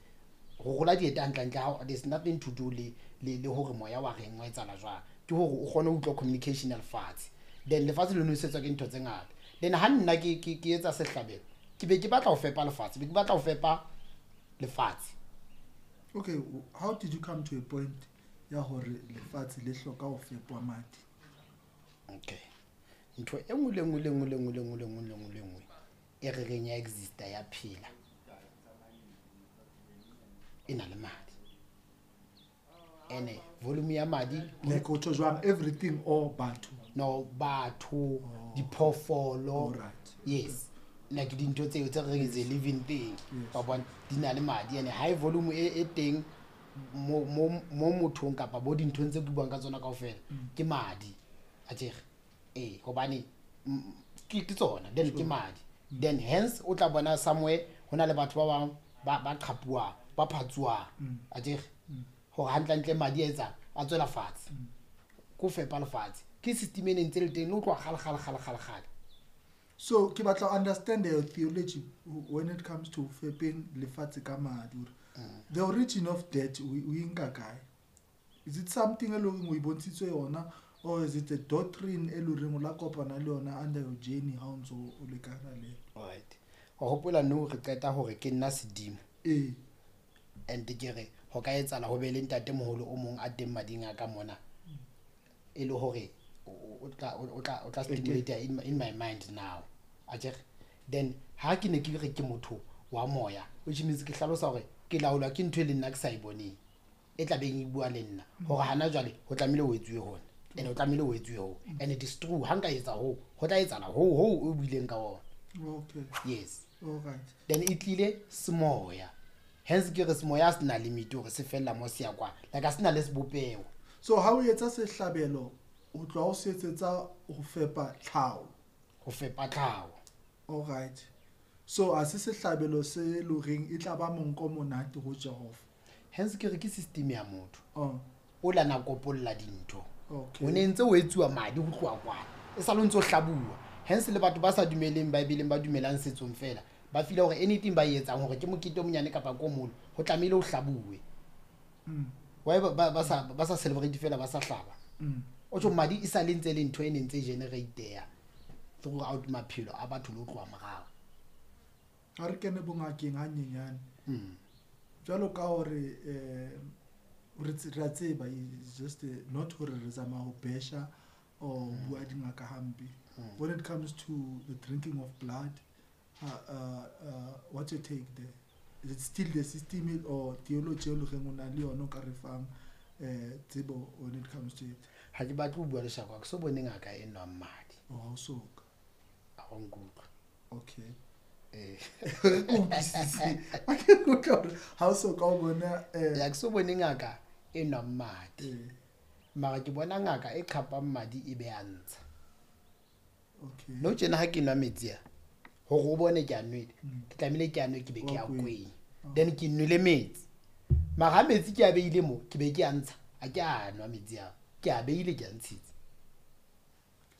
Ho rola dieta hantlentle, there's nothing to do le hore moya wa reng wa etsahala jwang, ke hore o kgone ho utlwa communication ya lefatshe. Then lefatshe le nwesetswa ke ntho tse ngata. Then ha nna ke etsa sehlabelo, ke be ke batla ho fepa lefatshe, be ke batla ho fepa lefatshe. Okay, how did you come to a point ya hore lefatshe le hloka ho fepwa madi? Okay, ntho e nngwe le nngwe le nngwe le nngwe le nngwe le nngwe le nngwe le nngwe e re reng ya exista, ya phela, e na le madi, ene volume ya madi. Like o tjho jwang, everything or batho? No, batho, diphoofolo. Alright. Yes, like dintho tseo tse re reng is a living thing. Yes. Wa bona, di na le madi, ene high volume e teng mo mothong kapa bo dinthong tse ke buang ka tsona kaofela ke madi akere. Ee, hobane ke tsona, then ke madi. Then hence o tla bona somewhere ho na le batho ba bang ba qhapuwang, ba phatsuwang akere, hore hantlentle madi a etsang a tswela fatshe, ko fepa lefatshe. Ke system e neng ntse le teng le ho tloha kgale kgale kgale kgale kgale. So ke batla ho understand your theology when it comes to fepeng lefatshe ka madi, hore the origin of that o e nka kae? Is it something e leng o e bontshitswe yona, or is it a doctrine e leng horeng o la kopana le yona under your journey ha o ntso o le ka hara leeto? Alright, wa hopola nou re qeta hore ke nna sedimo. Ee. And ke re ho ka etsahala ho be le ntatemoholo o mong a teng mading a ka mona, e le hore o tla stimulate in my mind now akere. Then ha ke ne ke re ke motho wa moya, which means ke hlalosa hore ke laolwa ke ntho e le nna ke sa e boneng, e tla beng e bua le nna hore hana jwale ho tlamehile ho etsuwe hona, and ho tlamehile ho etsuwe ho, and it is true, ha nka etsa hoo ho tla etsahala hoo hoo o buileng ka ona. Yes. Then e tlile semoya, hence ke re semoya se na limit hore se fella mo se ya kwa, like a se na le sebopeho. So ha o etsa sehlabelo, o tloha o se etsetsa ho fepa tlhaho? Ho fepa tlhaho. Alright, so a se sehlabelo se loreng e tla ba monko monate ho Jehova? Hence ke re ke system ya motho o lana kopolla dintho. O ne ntse o etsuwa madi ho tloha kwana, e sa le ntse o hlabuwa. Hence le batho ba sa dumeleng Bibeleng, ba dumelang setsong fela, ba feel hore anything ba e etsang, hore ke mokete o monyane kapa ko moholo, ho tlamehile ho hlabuwe. Why ba sa celebrate fela ba sa hlaba? O tjho madi e sa le ntse le ntho e neng ntse e generateya throughout maphelo a batho le ho tloha morao. Ha re kene bongakeng hanyenyane, jwalo ka hore re a tseba, it's just not hore re zama ho besha or ho bua dingaka hampe. When it comes to the drinking of blood, what's your take there? Is it still the system or theology e loreng o na le yona o ka re fang tsebo when it comes to it? Ha ke batle ho bua leshako, ha ke so bone ngaka e nwang madi. Oh, ha o soka? A wa nkutlwa? Okay. Eh. Ke utlwisise. Ha ke utlwa hore ha o soka o bona Ya, ke so bone ngaka e nwang madi. Mara ke bona ngaka e qhapang madi e be a ntsha. No tjena ha ke nwa metsi a, hore o bone ke a nwele, ke tlamehile ke a nwe, ke be ke a Wa kwenya. kwenya, then ke nwele metsi. Mara ha metsi ke a beile mo, ke be ke a ntsha, ha ke a nwa metsi ao, ke a beile, ke a ntshitse.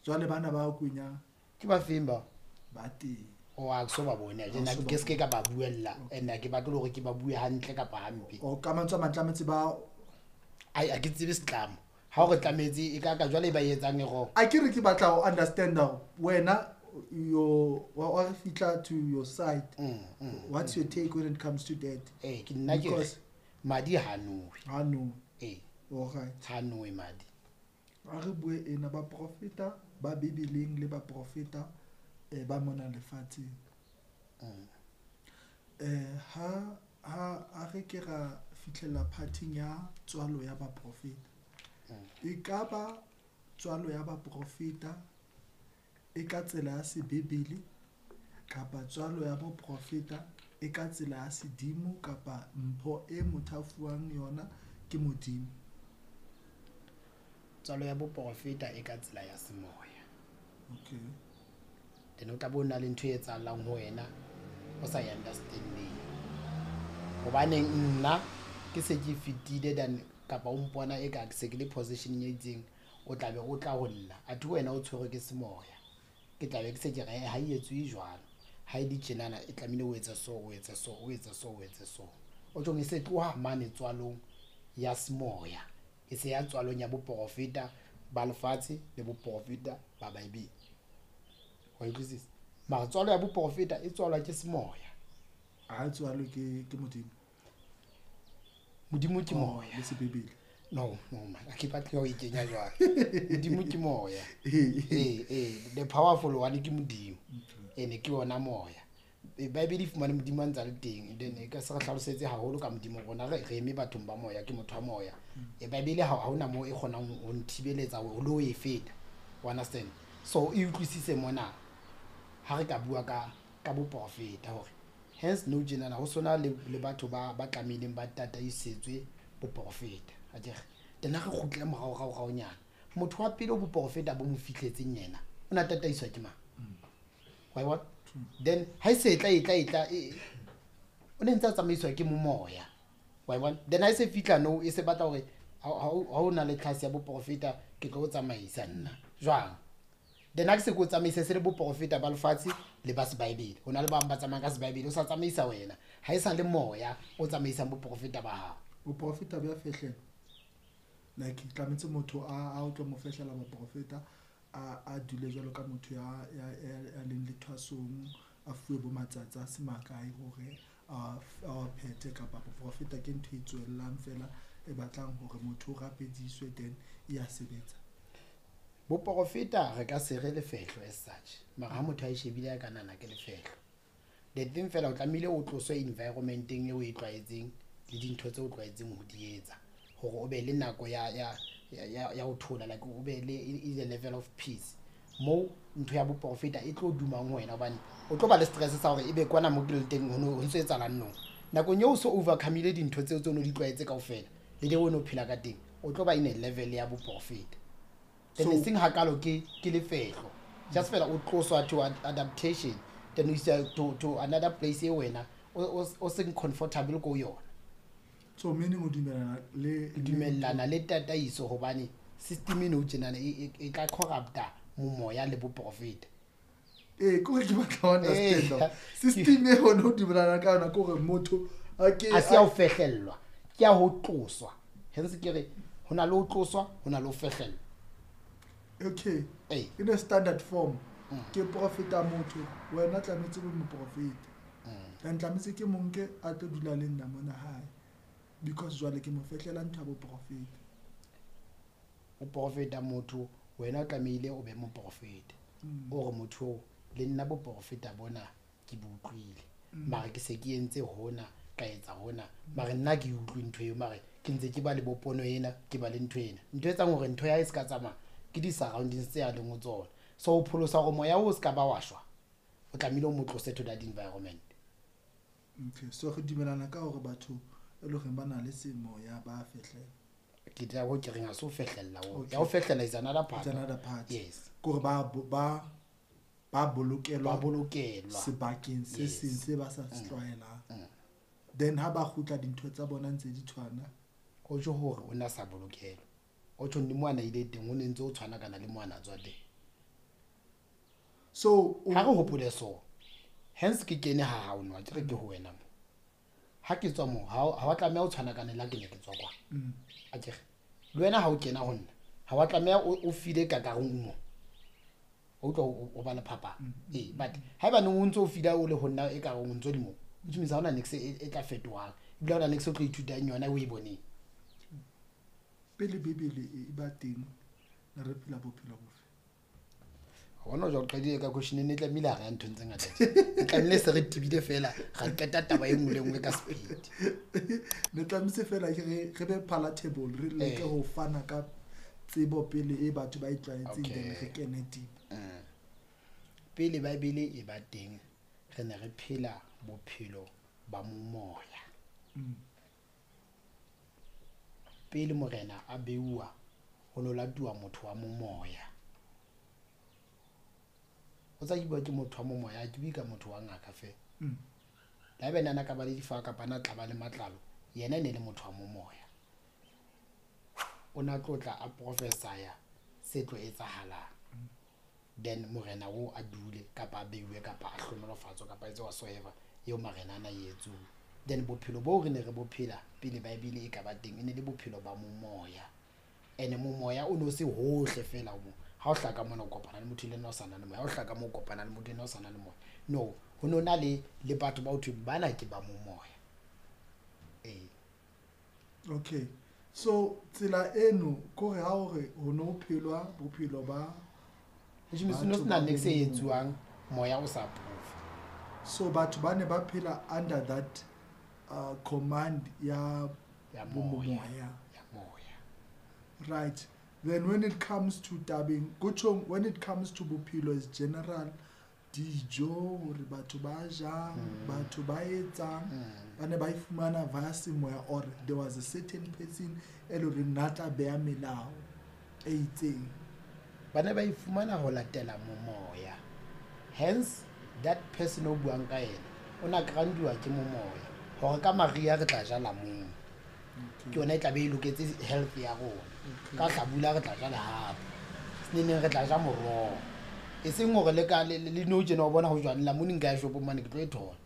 Jwale bana ba kwenyang? Ke ba feng bao? Ba teng. O a ke so ba bone. Ha o Jena so ba ke se ke ka ba buella, and ha ke batle le hore ke ba bue hantle kapa hampe. O ka mantswe a mang, tlametse ba Ai, ha ke tsebe setlamo ha o re tlametse e ka ka jwale e ba e etsang e wrong. A ke re ke batla ho understand wena your wa re fihla to your side. What's your take when it comes to that? Ee, ke nna ke re Because madi ha nowe. Ha nowe. Ee. Alright. Ha nowe madi. A re bue ena, baprofeta ba Bibeleng le baprofeta ba mona lefatsheng. Ha ha re ke ra fihlela parting ya tswalo ya baprofeta. E ka ba tswalo ya baprofeta e ka tsela ya sebebele kapa tswalo ya boprofeta e ka tsela ya sedimo kapa mpho e motho a fuwang yona ke Modimo. Tswalo ya boprofeta e ka tsela ya semoya. Okay. Then o tla bo na le ntho e etsahalang ho wena o sa e understanding. Hobaneng nna ke se ke fetile than kapa o mpona e ka se ke le position e itseng, o tla be o tla ho nna. Athe wena o tshwerwe ke semoya. Ke tla be ke se ke re ha e etsuwe jwalo. Ha e le tjenana e tlamehile o etse so, o etse so, o etse so, o etse so. O tjhong e se tloha mane tswalong ya semoya. E se ya tswalong ya boprofeta ba lefatshe le boprofeta ba Bible. Wa utlwisisa? Mara tswalo ya boprofeta e tswalwa ke semoya. Ha e tswalwe ke Modimo. Modimo ke moya. Le sebebele. No, no man, a ke batle ho e kenya jwalo. Modimo ke moya. The powerful one ke Modimo. Ene ke yona moya. Bible e fumane Modimo a ntsa le teng, then e ka se re hlalosetse haholo ka Modimo rona re eme bathong ba moya, ke motho wa moya. Bible ha hona moo e kgonang ho nthibeletsa ho le ho e feta. O understand? So e utlwisise mona ha re ka bua ka boprofeta hore hence no tjenana ho sona le batho ba tlamehileng ba tataisetswe boprofeta. Akere tena re kgutlele morao rao rao nyana. Motho wa pele o boprofeta bo mo fihletseng yena o na tataiswa ke mang? Wa bona? Then ha e se tla e tla o ne ntse a tsamaiswa ke momoya. Wa bona? Then ha e se fihla no e se batla hore ha o na le tlhase ya boprofeta ke tlo o tsamaisa nna. Jwang? Then ha ke se ke o tsamaise se le boprofeta ba lefatshe le ba sebaebele. Ho na le ba bang ba tsamayang ka sebaebele o sa tsamaisa wena. Ha e sa le moya o tsamaisang boprofeta ba hao. Boprofeta bo ya fehlela. Like tlametse motho a o tlo mo fehlela boprofeta a dule jwalo ka motho ya leng lethwasong, a fuwe bo matsatsi a se makae hore a phethe, kapa boprofeta ke ntho e tswellang fela e batlang hore motho o rapediswe then e ya sebetsa. Boprofeta re ka se re lefehlo as such, mara ha motho a e shebile a ka nahana ke lefehlo. The thing fela o tlamehile o tloswe environment-eng eo o e tlwaetseng le dintho tseo o tlwaetseng ho di etsa hore o be le nako ya ho thola, like o be le a level of peace mo ntho ya boprofeta e tlo dumang ho wena, hobane o tlo ba le stress sa hore ebe kwana mo ke leng teng ho ntso etsahalang nou. Nakong eo o so overcome-ile dintho tseo tse o no di tlwaetse kaofela le the way o no phela ka teng, o tlo ba in a level ya boprofeta. Then e seng hakalo ke lefehlo, just fela o tloswa to adaptation, then o isa to another place e wena o seng comfortable ko yona. So meaning o dumellana le Dumellana le tataiso hobane system eno tjenana e ka corrupta momoya le boprofeta. Ke hore ke batla ho understand. System e hone ho dumellana ka yona ke hore motho a ke a se ya ho fehlellwa, ke ya ho tloswa. Hence ke re ho na le ho tloswa, ho na le ho fehlellwa. Okay. In a standard form ke profeta motho, wena tlametse o be moprofeta. Then tlametse ke monke a tlo dula le nna mona hae because jwale ke mo fehlela ntho ya boprofeta. O profeta motho, wena o tlamehile o be moprofeta. O re motho oo, le nna boprofeta bona ke bo utlwile. Mara ke se ke entse hona, ka etsa hona. Mara nna ke utlwe ntho eo, mara ke ntse ke ba le bopono ena, ke ba le ntho ena. Ntho e etsang hore ntho ya hae e se ka tsamaya ke di-surroundings tse a leng ho tsona. So ho pholosa hore moya oo o se ka ba wa shwa, o tlamehile o mo tlose to that environment. Okay, so re dumellana ka hore batho e leng hore ba na le semoya ba fehlela. Ke tla ho ke reng ha se ho fehlella o. Okay. Ya ho fehlella is another part. It's another part. Yes. Ke hore ba bolokelwa Ba bolokelwa. sebakeng se Yes. seng se ba sa se tlwaelang. Then ha ba kgutla dintho tsa bona ntse di tshwana. O tjho hore o na sa bolokelwa. O tjho le mo ana ile teng o ne ntse o tshwana kana le mo ana tswa teng. So ha re hopole so. Hence ke kene ha hao no, ke re ke ho wena mo. Ha ke tswa mo, ha wa tlameha o tshwana kana le ha ke ne ke tswa kwa. Akere le wena ha o kena ho nna, ha wa tlameha o file ka karong mo. O utlwa o ba le phapang. But haeba ne o ntso o fila o le ho nna e ka o ntso le mo, which means ha hona niks e tla fetohang. Ebile ha hona niks o tlo ithutang yona o e boneng. Pele Bibele e ba teng, ne re phela bophelo bofe? Wa bona jwa qadile ka question e ne tlamehile ha re ya nthong tse ngata tje. E tlamehile se re tebile fela ra qeta taba e nngwe le nngwe ka speed. Ne tlamehile fela ke re be palatable, re leke ho fana ka tsebo pele e batho ba e tlwaetseng, then re kene deep. Pele Bible e ba teng, re ne re phela bophelo ba momoya. Pele morena a beuwa, ho no latuwa motho wa momoya. O tsa ke bua ke motho wa momoya, ha ke bue ka motho wa ngaka fela. Le haeba ne a ka ba le difaha kapa na tla ba le matlalo, yena e ne le motho wa momoya. O na tlotla a prophesy se tlo etsahalang. Then morena o a dule kapa a beiwe kapa a hlonolofatswe kapa a etse whatsoever eo marena ana e etsuwe. Then bophelo boo re ne re bophela pele Bible e ka ba teng, e ne le bophelo ba momoya. Ene momoya o no se hohle fela mo. Ha o hlaka mona o kopana le motho le yena o sa na le moya, ha o hlaka mo o kopana le motho ena o sa na le moya. No, ho no na le batho ba ho thweng bana ke ba momoya. Ee. Okay. So tsela eno kore ha hore ho no phelwa bophelo ba Which means no sena niks e etsuwang moya o sa approve. So batho ba ne ba phela under that command ya Ya moya. moya. Ya moya. Right. Then when it comes to tabeng, kutjhong when it comes to bophelo is general, dijo hore batho ba jang, batho ba etsang, ba ne ba e fumana via semoya, or there was a certain person e leng hore nna tla beha melao e itseng. Ba ne ba e fumana ho latela momoya. Hence that person o buang ka yena o na grandiwa ke momoya hore ka mariha re tla ja lamong. Ke yona e tla be e loketse health ya rona. Ka hlabula re tla ja lehapu, seneneng re tla ja moroho. E seng hore le ka le nou tjena o bona ho jwang lamune nka ya shopong mane ke tlo e thola.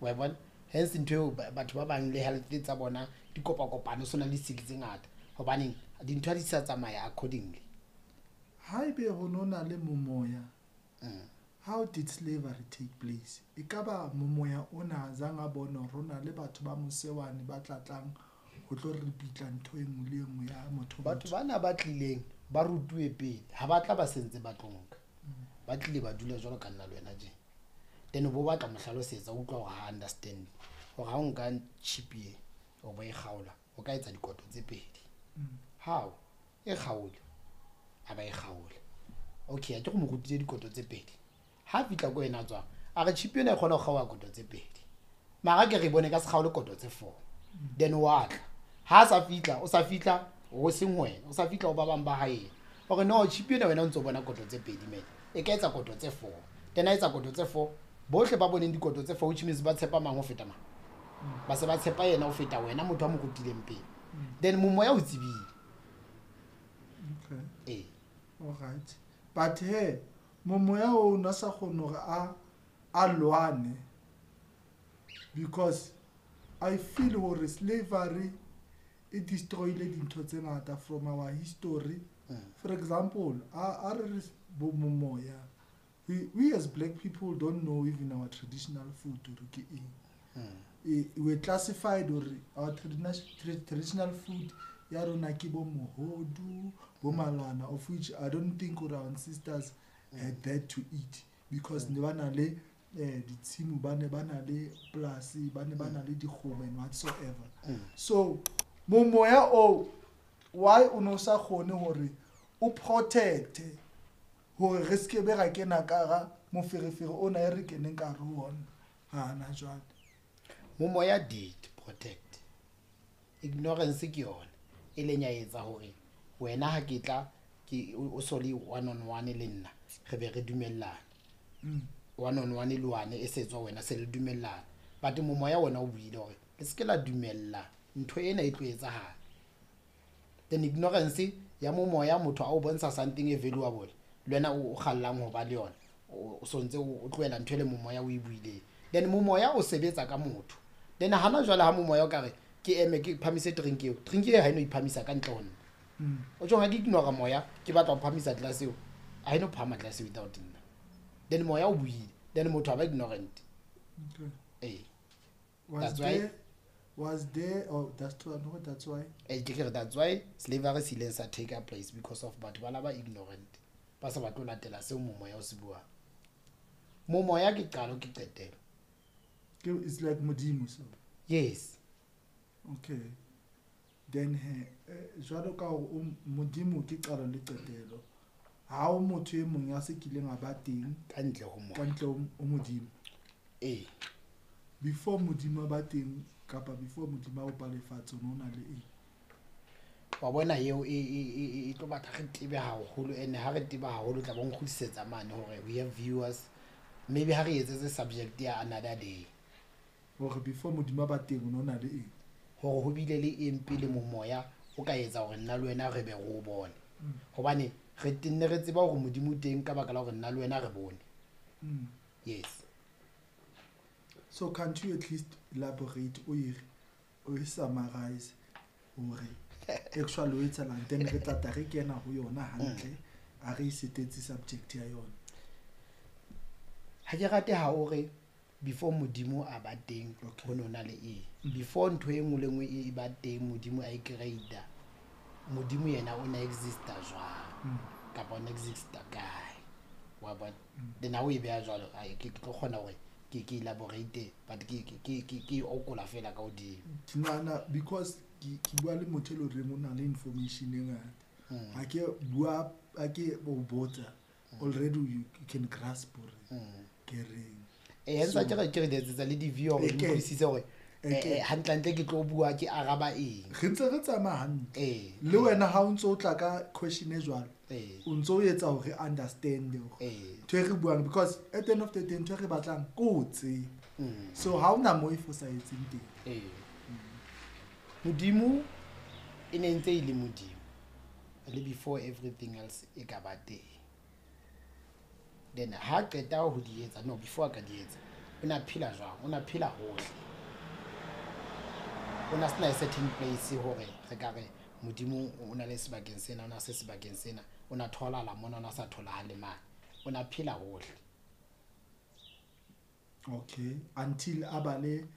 Wa e bona? Hence ntho eo batho ba bang le health tsa bona di kopakopane, so na le sick tse ngata hobaneng dintho ha di sa tsamaya accordingly. Haebe ho no na le momoya, how did slavery take place? E ka ba momoya ona zang a bona hore ho na le batho ba mosewane ba tla tlang ho tlo re pitla ntho e nngwe le e nngwe ya motho. Batho bana ba tlileng ba rutuwe pele, ha ba tla ba sentse ba tlo nka. Ba tlile ba dula jwalo ka nna le wena tje. Then o bo batla mo hlalosetsa, o utlwa hore ha understand hore ha o nka chip e o bo e kgaola, o ka etsa dikoto tse pedi. How? E kgaole. A ba e kgaole. Okay, a ke go mo rutile dikoto tse pedi. Ha fihla ko yena a tswang, a re chip ena e kgona ho kgaoha koto tse pedi. Mara ke re bone ka se kgaole koto tse 4. Then wa tla. Ha sa fihla, o sa fihla ho seng wena, o sa fihla ho ba bang ba hae. Hore no chip ena wena o ntso bona koto tse pedi mene. E ka etsa koto tse 4. Then a etsa koto tse 4. Bohle ba boneng dikoto tse 4, which means ba tshepa mang ho feta mang? Ba se ba tshepa yena ho feta wena motho a mo rutileng pele. Then momoya o tsebile. Okay. Eh. All right. But hey, momoya o na sa kgone hore a lwane, because I feel hore slavery e destroyile dintho tse ngata from our history. For example, a re re bo momoya, we as black people don't know even our traditional food hore ke eng. We're classified hore our traditional food ya rona ke bo mohodu, bo malana, of which I don't think our ancestors had that to eat, because ne ba na le ditshimo, ba ne ba na le polasi, ba ne ba na le dikgomo and whatsoever. So momoya o, why o no sa kgone hore o protect hore re ske be ra kena ka hara moferefere ona e re keneng ka hare ho ona hana jwale? Momoya did protect. Ignorance ke yona e leng ya etsa hore wena ha ke tla ke o so le one on one le nna, re be re dumellana. One on one le one e setswa wena se le dumellana. But momoya wona o buile hore le se ke la dumella ntho ena e tlo etsahala. Then ignorance ya momoya, motho a o bontsha something e valuable, le wena o kgallang ho ba le yona, o sontse o tlohela ntho e le momoya o e buileng. Then momoya o sebetsa ka motho. Then hana jwale ha momoya o ka re ke eme ke phamise drink eo, drink e ha eno iphamisa ka ntle ho nna. O tjho ha ke ignore moya, ke batla ho phamisa glass eo, ha eno phama glass without nna. Then moya o buile, then motho a ba ignorant. Okay. Eh. Was That's why there, was there, oh, that's true, no, that's why. Eh, ke re that's why slavery se ileng sa take place, because of batho ba la ba ignorant. Ba sa batle ho latela seo momoya o se buang. Momoya ke qalo ke qetelo. It's like Modimo so. Yes. Okay. Then he jwalo ka hore Modimo ke qalo le qetelo. Ha o motho e mong ya se kileng a ba teng ka ntle ho moya. Ka ntle ho Modimo. Eh. Before Modimo ba teng kapa before Modimo a bopa lefatshe o na le eng? Wa bona eo e tlo batla re tebe haholo, and ha re teba haholo tla bo nkgutlisetsa mane hore we have viewers. Maybe ha re etsetse subject ya another day. Hore before Modimo ba teng o na le eng? Hore ho bile le eng pele momoya o ka etsa hore nna le wena re be re o bone. Hobane re tenne re tseba hore Modimo teng ka baka la hore nna le wena re bone. Yes. So can't you at least elaborate o e summarize hore actually o etsahalang, then re tla tla re kena ho yona hantle, a re setetse subject ya yona. Ha ke rate ha o re before Modimo a ba teng ho no na le eng. Before ntho e nngwe le nngwe e ba teng Modimo a e create-a, Modimo yena o na exista jwang kapa o na exista kae, wa bona? Then ha o e beha jwalo, ke tlo kgona hore ke elaborate, but ke okola fela ka hodimo. Ke nahana because ke bua le motho e leng horeng o na le information e ngata. Ha ke bua, ha ke o botsa, already you can grasp hore ke reng. Ntsa ke re ke re letsetsa le di-view hore di utlwisise hore hantlentle ke tlo bua ke araba eng. Re ntse re tsamaya hantle. Le wena ha o ntso o tla ka question e jwalo, o ntso o etsa hore understand hore ntho e re buang, because at the end of the day ntho e re batlang ke ho tseba. So ha hona moo e fosahetseng teng. Modimo e ne ntse e le Modimo le before everything else e ka ba teng. Then ha qeta ho di etsa, no before a ka di etsa, o na phela jwang? O na phela hohle. O na sena a certain place hore re ka re Modimo o na le sebakeng sena, o na se sebakeng sena, o na tholahala mona, o na sa tholahale mane. O na phela hohle. Okay, until a ba le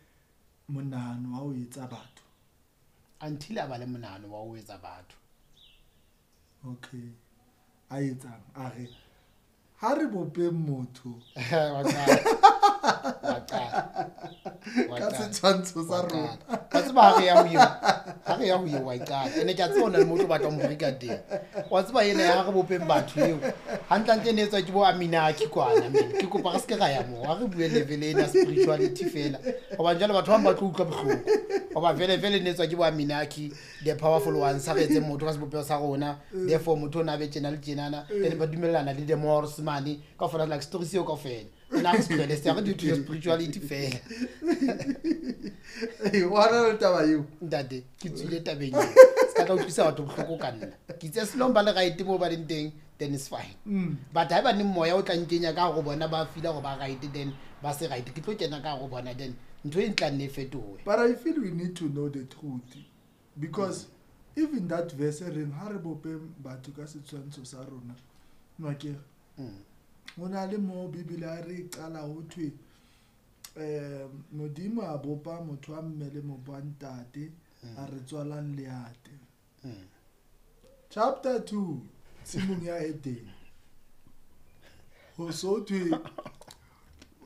monahano wa ho etsa batho. Until a ba le monahano wa ho etsa batho. Okay. A etsang? A re ha re bope motho. Wa qala. Ka setshwantsho sa rona. Wa tseba ha re ya ho eo. Ha re ya ho eo wa qala. Ene ke a tseba hona le motho o batlang ho reka teng. Wa tseba ena ya ha re bopeng batho eo. Hantlentle ne etswa ke bo Aminaki kwana men. Ke kopa re se ke ra ya moo. Ha re bue level ena spirituality fela. Hobane jwale batho ba bang ba tlo utlwa bohloko. Hoba vele vele ne etswa ke bo Aminaki, the powerful ones, ha re etse motho ka sebopeho sa rona. Therefore motho o na be tjena le tjenana. Then ba dumellana le the Moors mane. Kaofela like story seo kaofela. Nna re se tlohele se, ha re di thuso spirituality fela. Wa na le taba eo? Ntate, ke tswile tabeng eo. Se ka tla utlwisa batho bohloko ka nna. Ke itse as long ba le right moo ba leng teng, then it's fine. But haeba neng moya o tla nkenya ka hore bona ba feel hore ba right, then ba se right, ke tlo kena ka hore bona, then ntho e tla nne e fetohe. But I feel we need to know the truth, because even that verse e reng ha re bope batho ka setshwantsho sa rona, nwa ke re, ho na le moo Bibele a re qala ho thwe, Modimo a bopa motho wa mme le motho wa ntate, a re tswalang leate. Chapter 2, tshimong ya Eden. Ho so thwe,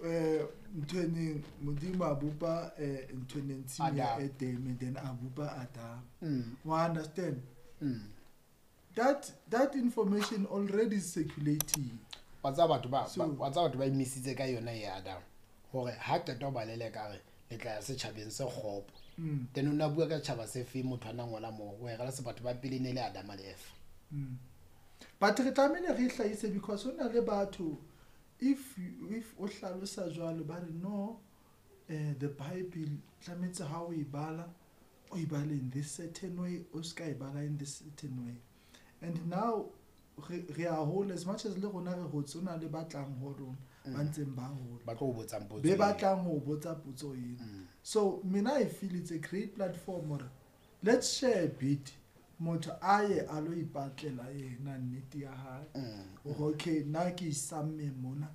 ntho e neng Modimo a bopa, ntho e neng tshimo ya Adam. Eden, then a bopa Adam. Wa understand? That information already is circulating. Wa tseba batho ba, So wa tseba batho ba imisitse ka yona ya Adam. Hore ha qeta ho ba leleka re le tla ya setjhabeng se kgopo. Then o na bua ka setjhaba se fe motho a na ngola moo, o e rela se batho ba pele ne le Adam le Eva. But re tlamehile re hlahise because ho na le batho, if o hlalosa jwalo ba re no, the Bible tlamehetse ha o e bala, o e bale in this certain way, o ska e bala in this certain way. And now re a hola, as much as le rona re hotse, ho na le ba tlang ho rona, ba ntseng ba hola. Ba tlo o botsang potso Be eo. batlang ho botsa potso eo. So mina I feel it's a great platform hore let's share a bit. Motho a ye a lo ipatlela yena nnete ya hae. Hore okay, nna ke isamme mona,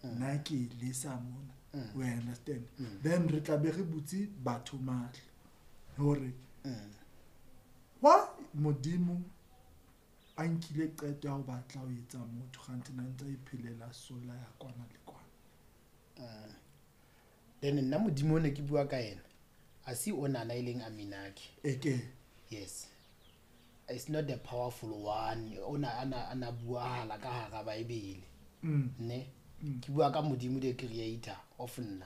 nna ke e lesa mona. We understand? Then re tla be re butse batho mahlo hore why Modimo a nkile qeto ya ho batla ho etsa motho kgante na ntse a iphelela sola ya kwana le kwana. Then nna Modimo o ne ke bua ka yena a se onana e leng Aminaki. Eke. Yes, it's not the powerful one ona ana buahala ka hara Bible. Ne ke bua ka Modimo the creator of nna.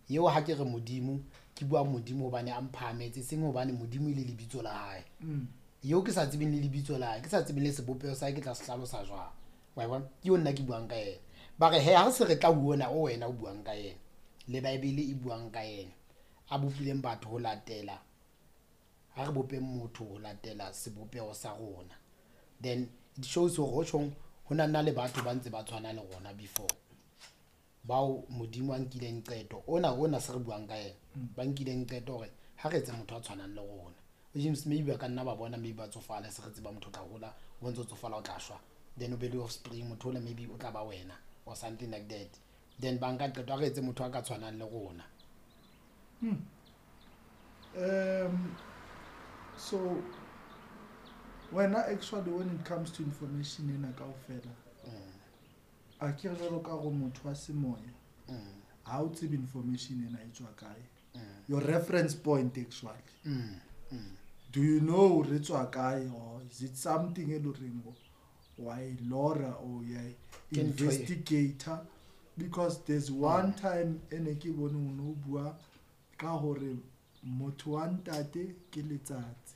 Yeo ha ke re Modimo ke bua Modimo hobane a mphahametse, seng hobane Modimo ile lebitso la hae. Eo ke sa tsebeng le lebitso la hae, ke sa tsebeng le sebopeho sa hae, ke tla se hlalosa jwang? Wa bona? Ke eo nna ke buang ka yena. Ba re he ha se re tla ho ona o wena o buang ka yena le Bible e buang ka yena, a bopileng batho ho latela, ha re bopeng motho ho latela sebopeho sa rona. Then it shows hore ho tjhong ho na le batho ba ntse ba tshwana le rona before bao Modimo a nkileng qeto ona se re buang ka yena, ba nkileng qeto hore ha re etse motho a tshwanang le rona. James maybe ba ka nna ba bona, maybe ba tsofala, se re tseba motho o tla hola, o ntse o tsofala o tla shwa, then o be le offspring, motho ole maybe o tla ba wena or something like that. Then ba nka qeto ha re etse motho a ka tshwanang le rona. So wena actually when it comes to information ena kaofela, a ke re jwalo ka gore motho wa semoya, ha o tsebe information ena e tswa kae, your reference point actually, do you know re tswa kae, or is it something e le horeng wa e lora or ya Ke ntho e- investigator? Because there's one time e ne ke bone o no bua ka hore motho wa ntate ke letsatsi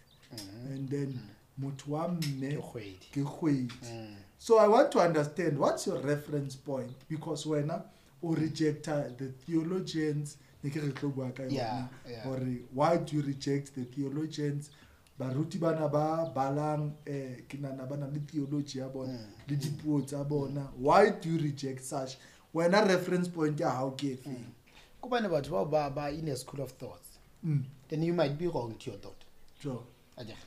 and then motho wa mme Ke kgwedi. Ke kgwedi. So I want to understand what's your reference point, because wena o rejecta the theologians, ne ke re tlo bua ka yona, hore why do you reject the theologians, baruti bana ba balang, ke nahana ba na le theology ya bona le dipuo tsa bona. Why do you reject such? Wena reference point ya hao ke efeng? Kobane batho bao ba in a school of thoughts. Then you might be wrong to your thought. Akere?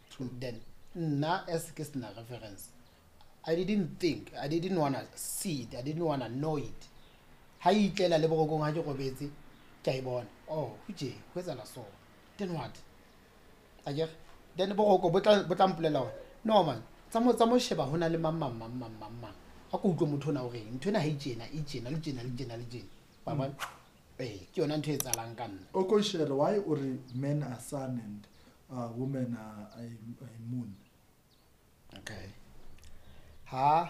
True. Then nna as ke sena reference, I didn't think, I didn't wanna see it, I didn't wanna know it. Ha e itlela le borokong ha ke robetse, ke a e bona, oh, ho tje ho etsahala so, then what? Akere? Then boroko bo tla mpolela hore no man, tsa mo sheba ho na le mang mang mang mang mang mang, a ko utlwe motho ona o reng ntho ena ha e tjena, e tjena le tjena le tjena le tjena, wa bona? Ee, ke yona ntho e etsahalang ka nna. O ko share why o re men are sun and women are a moon. Okay, ha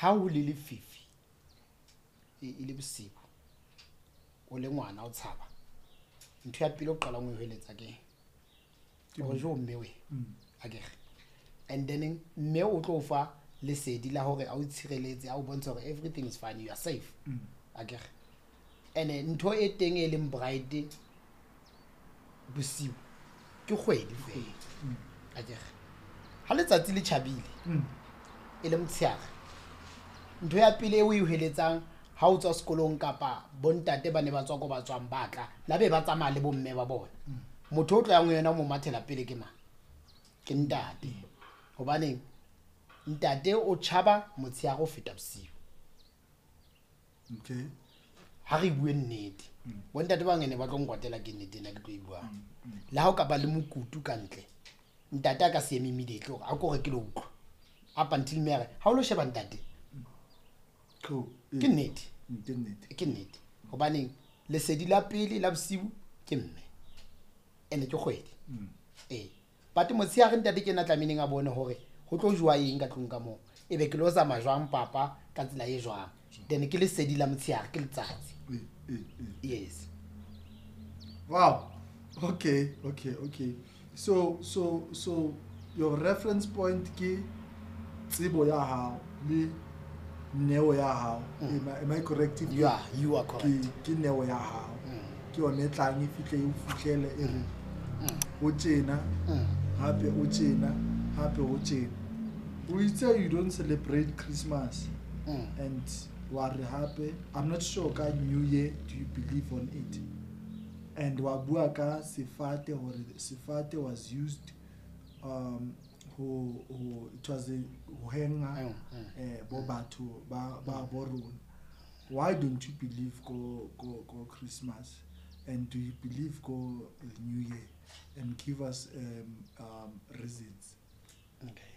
o le lefifi, e le bosibu, o le ngwana, o tshaba, ntho ya pele o qalang o e hweletsa ke hore jo mme we. Akere? And then mme o tlo o fa lesedi la hore a o tshireletse, a o bontshe hore everything is fine, you are safe. Akere? And ntho e teng e leng bright bosiu ke kgwedi fela. Akere? Ha letsatsi le tjhabile, e le motshehare, ntho ya pele e o e hweletsang ha o tswa sekolong, kapa bontate ba ne ba tswa ko ba tswang, ba tla la be ba tsamaya le bomme ba bona, motho o tlo yang ho yena o mo mathela pele ke mang? Ke ntate. Hobaneng? Ntate o tjhaba motshehare ho feta bosiu. Ha re bue nnete, bontate ba ngene ba tlo nkwatela ke nnete ena ke tlo e buang. Le ha o ka ba le mokutu ka ntle, ntate a ka se eme immediately hore a ko re ke lo utlwa, up until mme a re ha o lo sheba ntate. Cool. Ke nnete. Ke nnete. Ke nnete. Hobaneng? Lesedi la pele la bosiu ke mme, ene ke kgwedi. Ee, but motshehare ntate ke ena tlamehileng a bone hore ho tlo jowa eng ka tlung ka moo, ebe ke lo zama jwang papa ka tsela e jwang. Then ke lesedi la motshehare, ke letsatsi. Yes. Wow. Okay. So your reference point ke tsebo ya hao le neo ya hao. Am I correct? If You are correct. Ke neo ya hao. Ke yone e tlang e fihle e o fihlele e re o tjena, hape o tjena, hape o tjena. O itse you don't celebrate Christmas and wa re hape, I'm not sure ka New Year, do you believe on it? And wa bua ka sefate hore sefate was used ho it was a ho henga bo batho ba bo rona. Why don't you believe ko Christmas? And do you believe go the new year? And give us reasons. Okay.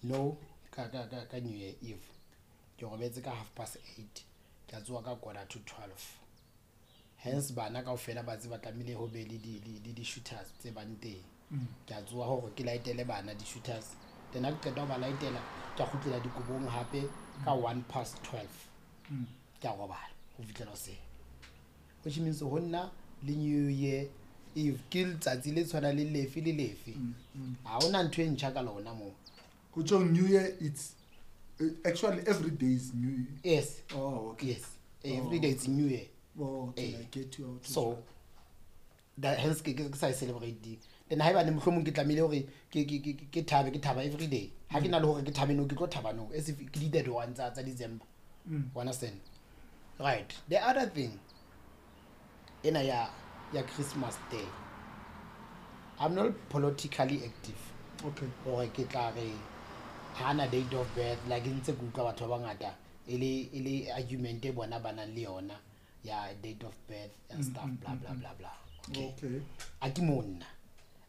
No, ka New Year Eve ke robetse ka 8:30, ke a tsoha ka 11:45. Hence bana kaofela ba tseba tlamehile ho be le di-shooters tse bang teng. Ke a tsoha hore ke laetele bana di-shooters, then ha ke qeta ho ba laetela, ke a kgutlela dikobong hape ka 12:01. Ke a robala ho fihlela hoseng, which means ho nna le New Year Eve ke letsatsi le tshwana le lefe le lefe. Ha hona ntho e ntjha ka lona moo. Ho tjhong New Year, it's actually every day is New Year. Yes. Oh, okay. Yes. Every day it's New Year. Oh, okay. I get you out. So that hence ke sa celebrate. Then haeba ne mohlomong ke tlamehile hore ke thabe, ke thaba every day. Ha ke na le hore ke thabe no, ke tlo thaba no, as if ke di 31 tsa December. You understand? Right. The other thing ena ya Christmas Day, I'm not politically active. Okay. Hore ke tla re hana date of birth, like ntse ke utlwa batho ba bangata e le argument e bona ba nang le yona ya date of birth and stuff, blah, blah, blah, blah. Okay. Okay. A ke monna.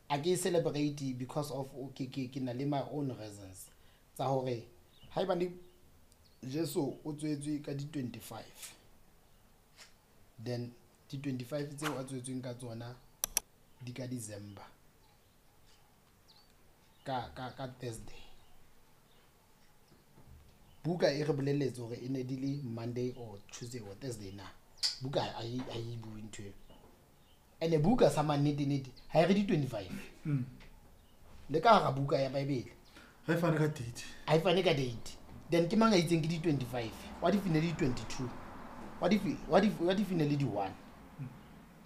A ke celebrate because of ke na le my own reasons tsa hore haebane Jesu o tswetswe ka di 25, then di 25 tseo a tswetsweng ka tsona di ka December ka Thursday. Buka e re boleletse hore e ne di le Monday or Tuesday or Thursday na. Buka ha e bue ntho eo. Ene buka sa mannete nete ha e re di 25. Le ka hara buka ya Bible. Ha e fane ka date. Ha e fane ka date. Then ke mang a itseng ke di 25? Wa di fine di 22. Wa di fine le di 1.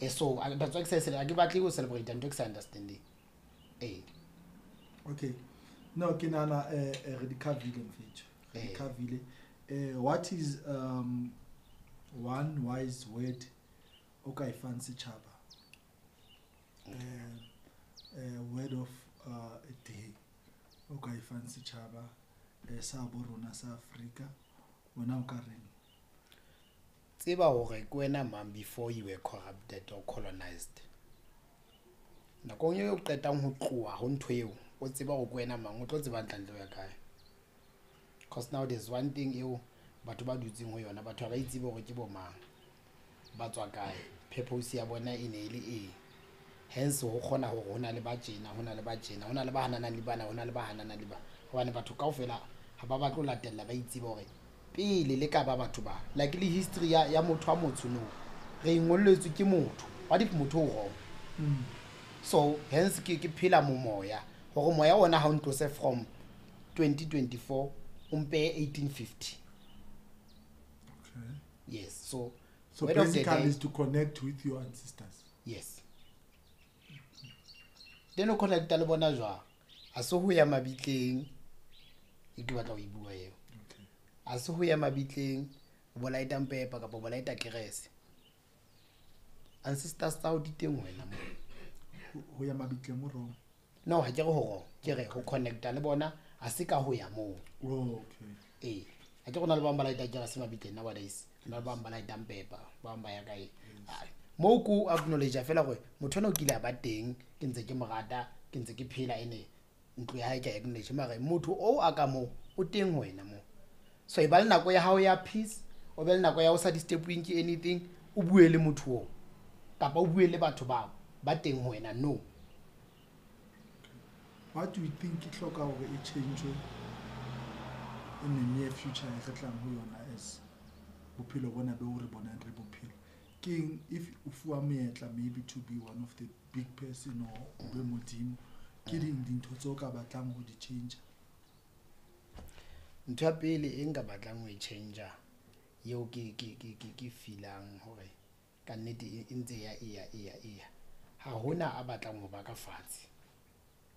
So that's why ke sa ke batle ho celebrate ntho ke sa understanding. Okay. No, ke nana re di coverile mfethu. Re di coverile. What is one wise word o ka e fang setjhaba? Word of a day o ka e fang setjhaba sa bo rona sa Afrika, wena o ka reng? Tseba hore ke wena mang before you were corrupted or colonized. Nakong eo o qetang ho tloha ho ntho eo, o tseba hore ke wena mang, o tlo tseba ntle ya kae. Because now there's one thing eo batho ba dutseng ho yona, batho ha ba itsebe hore ke bo mang, ba tswa kae, purpose ya bona e ne e le eng. Hence ho kgona hore hona le ba tjena, hona le ba tjena, hona le ba hananang le bana, hona le ba hananang le ba. Hobane batho kaofela ha ba batle ho latella, ba itsebe hore pele le ka ba batho ba. Like le history ya motho wa motsho no, re ingolletswe ke motho. What if motho o wrong? So hence ke phela mo moya, hore moya ona ha o ntlose from 2024 o mpe 1850. Okay. Yes, so So basically is to connect with your ancestors. Yes. Then o connecta le bona jwang? A se ho ya mabitleng, e ke batla ho e bua eo. Okay. A se ho ya mabitleng, o bolaeta mpepa kapa o bolaeta kerese. Ancestors tsa hao di teng wena mo. Ho ya mabitleng o wrong. No, ha ke re ho wrong. Ke re ho connecta le bona a se ka ho ya moo. Oh, okay. Ha ke rona le ba bang ba laeta kerese mabitleng nowadays. Hona le ba bang ba laetang mpepa, ba bang ba ya kae. Moo ko acknowledge fela hore motho ona o kile a ba teng, ke ntse ke mo rata, ke ntse ke phela ene ntlo ya hae ke a acknowledge, mare motho oo a ka moo o teng ho wena moo. So e ba le nako ya hao ya peace, o be le nako ya ho sa disturb-weng ke anything, o bue le motho oo kapa o bue le batho bao ba teng ho wena. No. What do you think e hloka hore e change in the near future e re tlang ho yona as bophelo bona be o re bonang re bophelo? Keng if o fuwa monyetla maybe to be one of the big person or o be modimo, ke ding dintho tse o ka batlang ho di change? Ntho ya pele e nka batlang ho e change eo ke feelang hore ka nnete e ntse ya e ya e ya e ya, ha hona a batlang ho ba ka fatshe.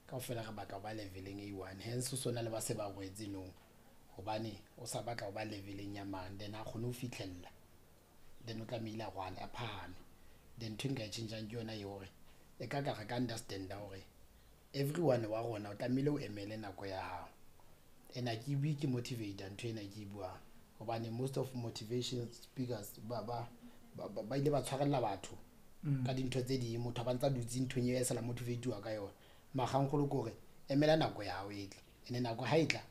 Kaofela re batla ho ba leveleng e one, hence o sona le ba se ba rwetse no, hobane o sa batla ho ba leveleng ya mang, then ha kgone ho fihlella, then o tlamehile a rwale a phahame. Then ntho e nka e changeang ke yona e hore e ka ka re ka understanda hore everyone wa rona o tlamehile o emele nako ya hao. And ha ke bue ke motivator ntho ena ke e buang, hobane most of motivation speakers ba ba ile ba tshwarella batho ka dintho tse ding. Motho a ba ntsa dutse nthong eo e sala motivate-wa ka yona. Makgankgolo ke hore emela nako ya hao e tle, ene nako ha e tla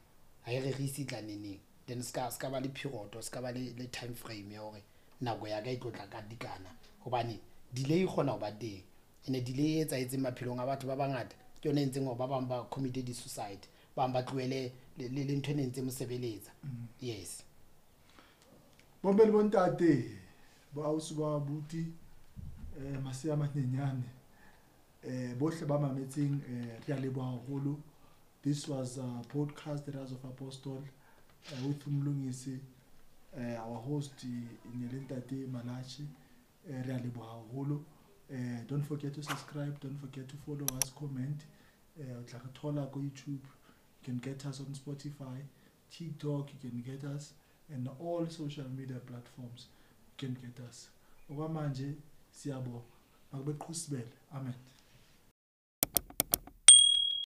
ha e rerise e tla neneng. Then ska ba le period, ska ba le time frame ya hore nako ya ka e tlo tla ka dikana, hobane delay e kgona ho ba teng. Ene delay e etsahetseng maphelong a batho ba bangata ke yona e entseng hore ba bang ba commit di-suicide, ba bang ba tlohele le ntho e ne ntse mo sebeletsa. Yes. Bomme le bontate, bo ausi ba abuti, masea a manyenyane, bohle ba mametseng, re a leboha haholo. This was a podcast, The Rise of Apostle, with Mlungisi, our host, ne le ntate Malatji. Re a leboha haholo. Don't forget to subscribe, don't forget to follow us, comment. O tla re thola ko YouTube. You can get us on Spotify, TikTok, you can get us, and all social media platforms you can get us. Okwamanje siyabonga. Makube qhusibele. Amen.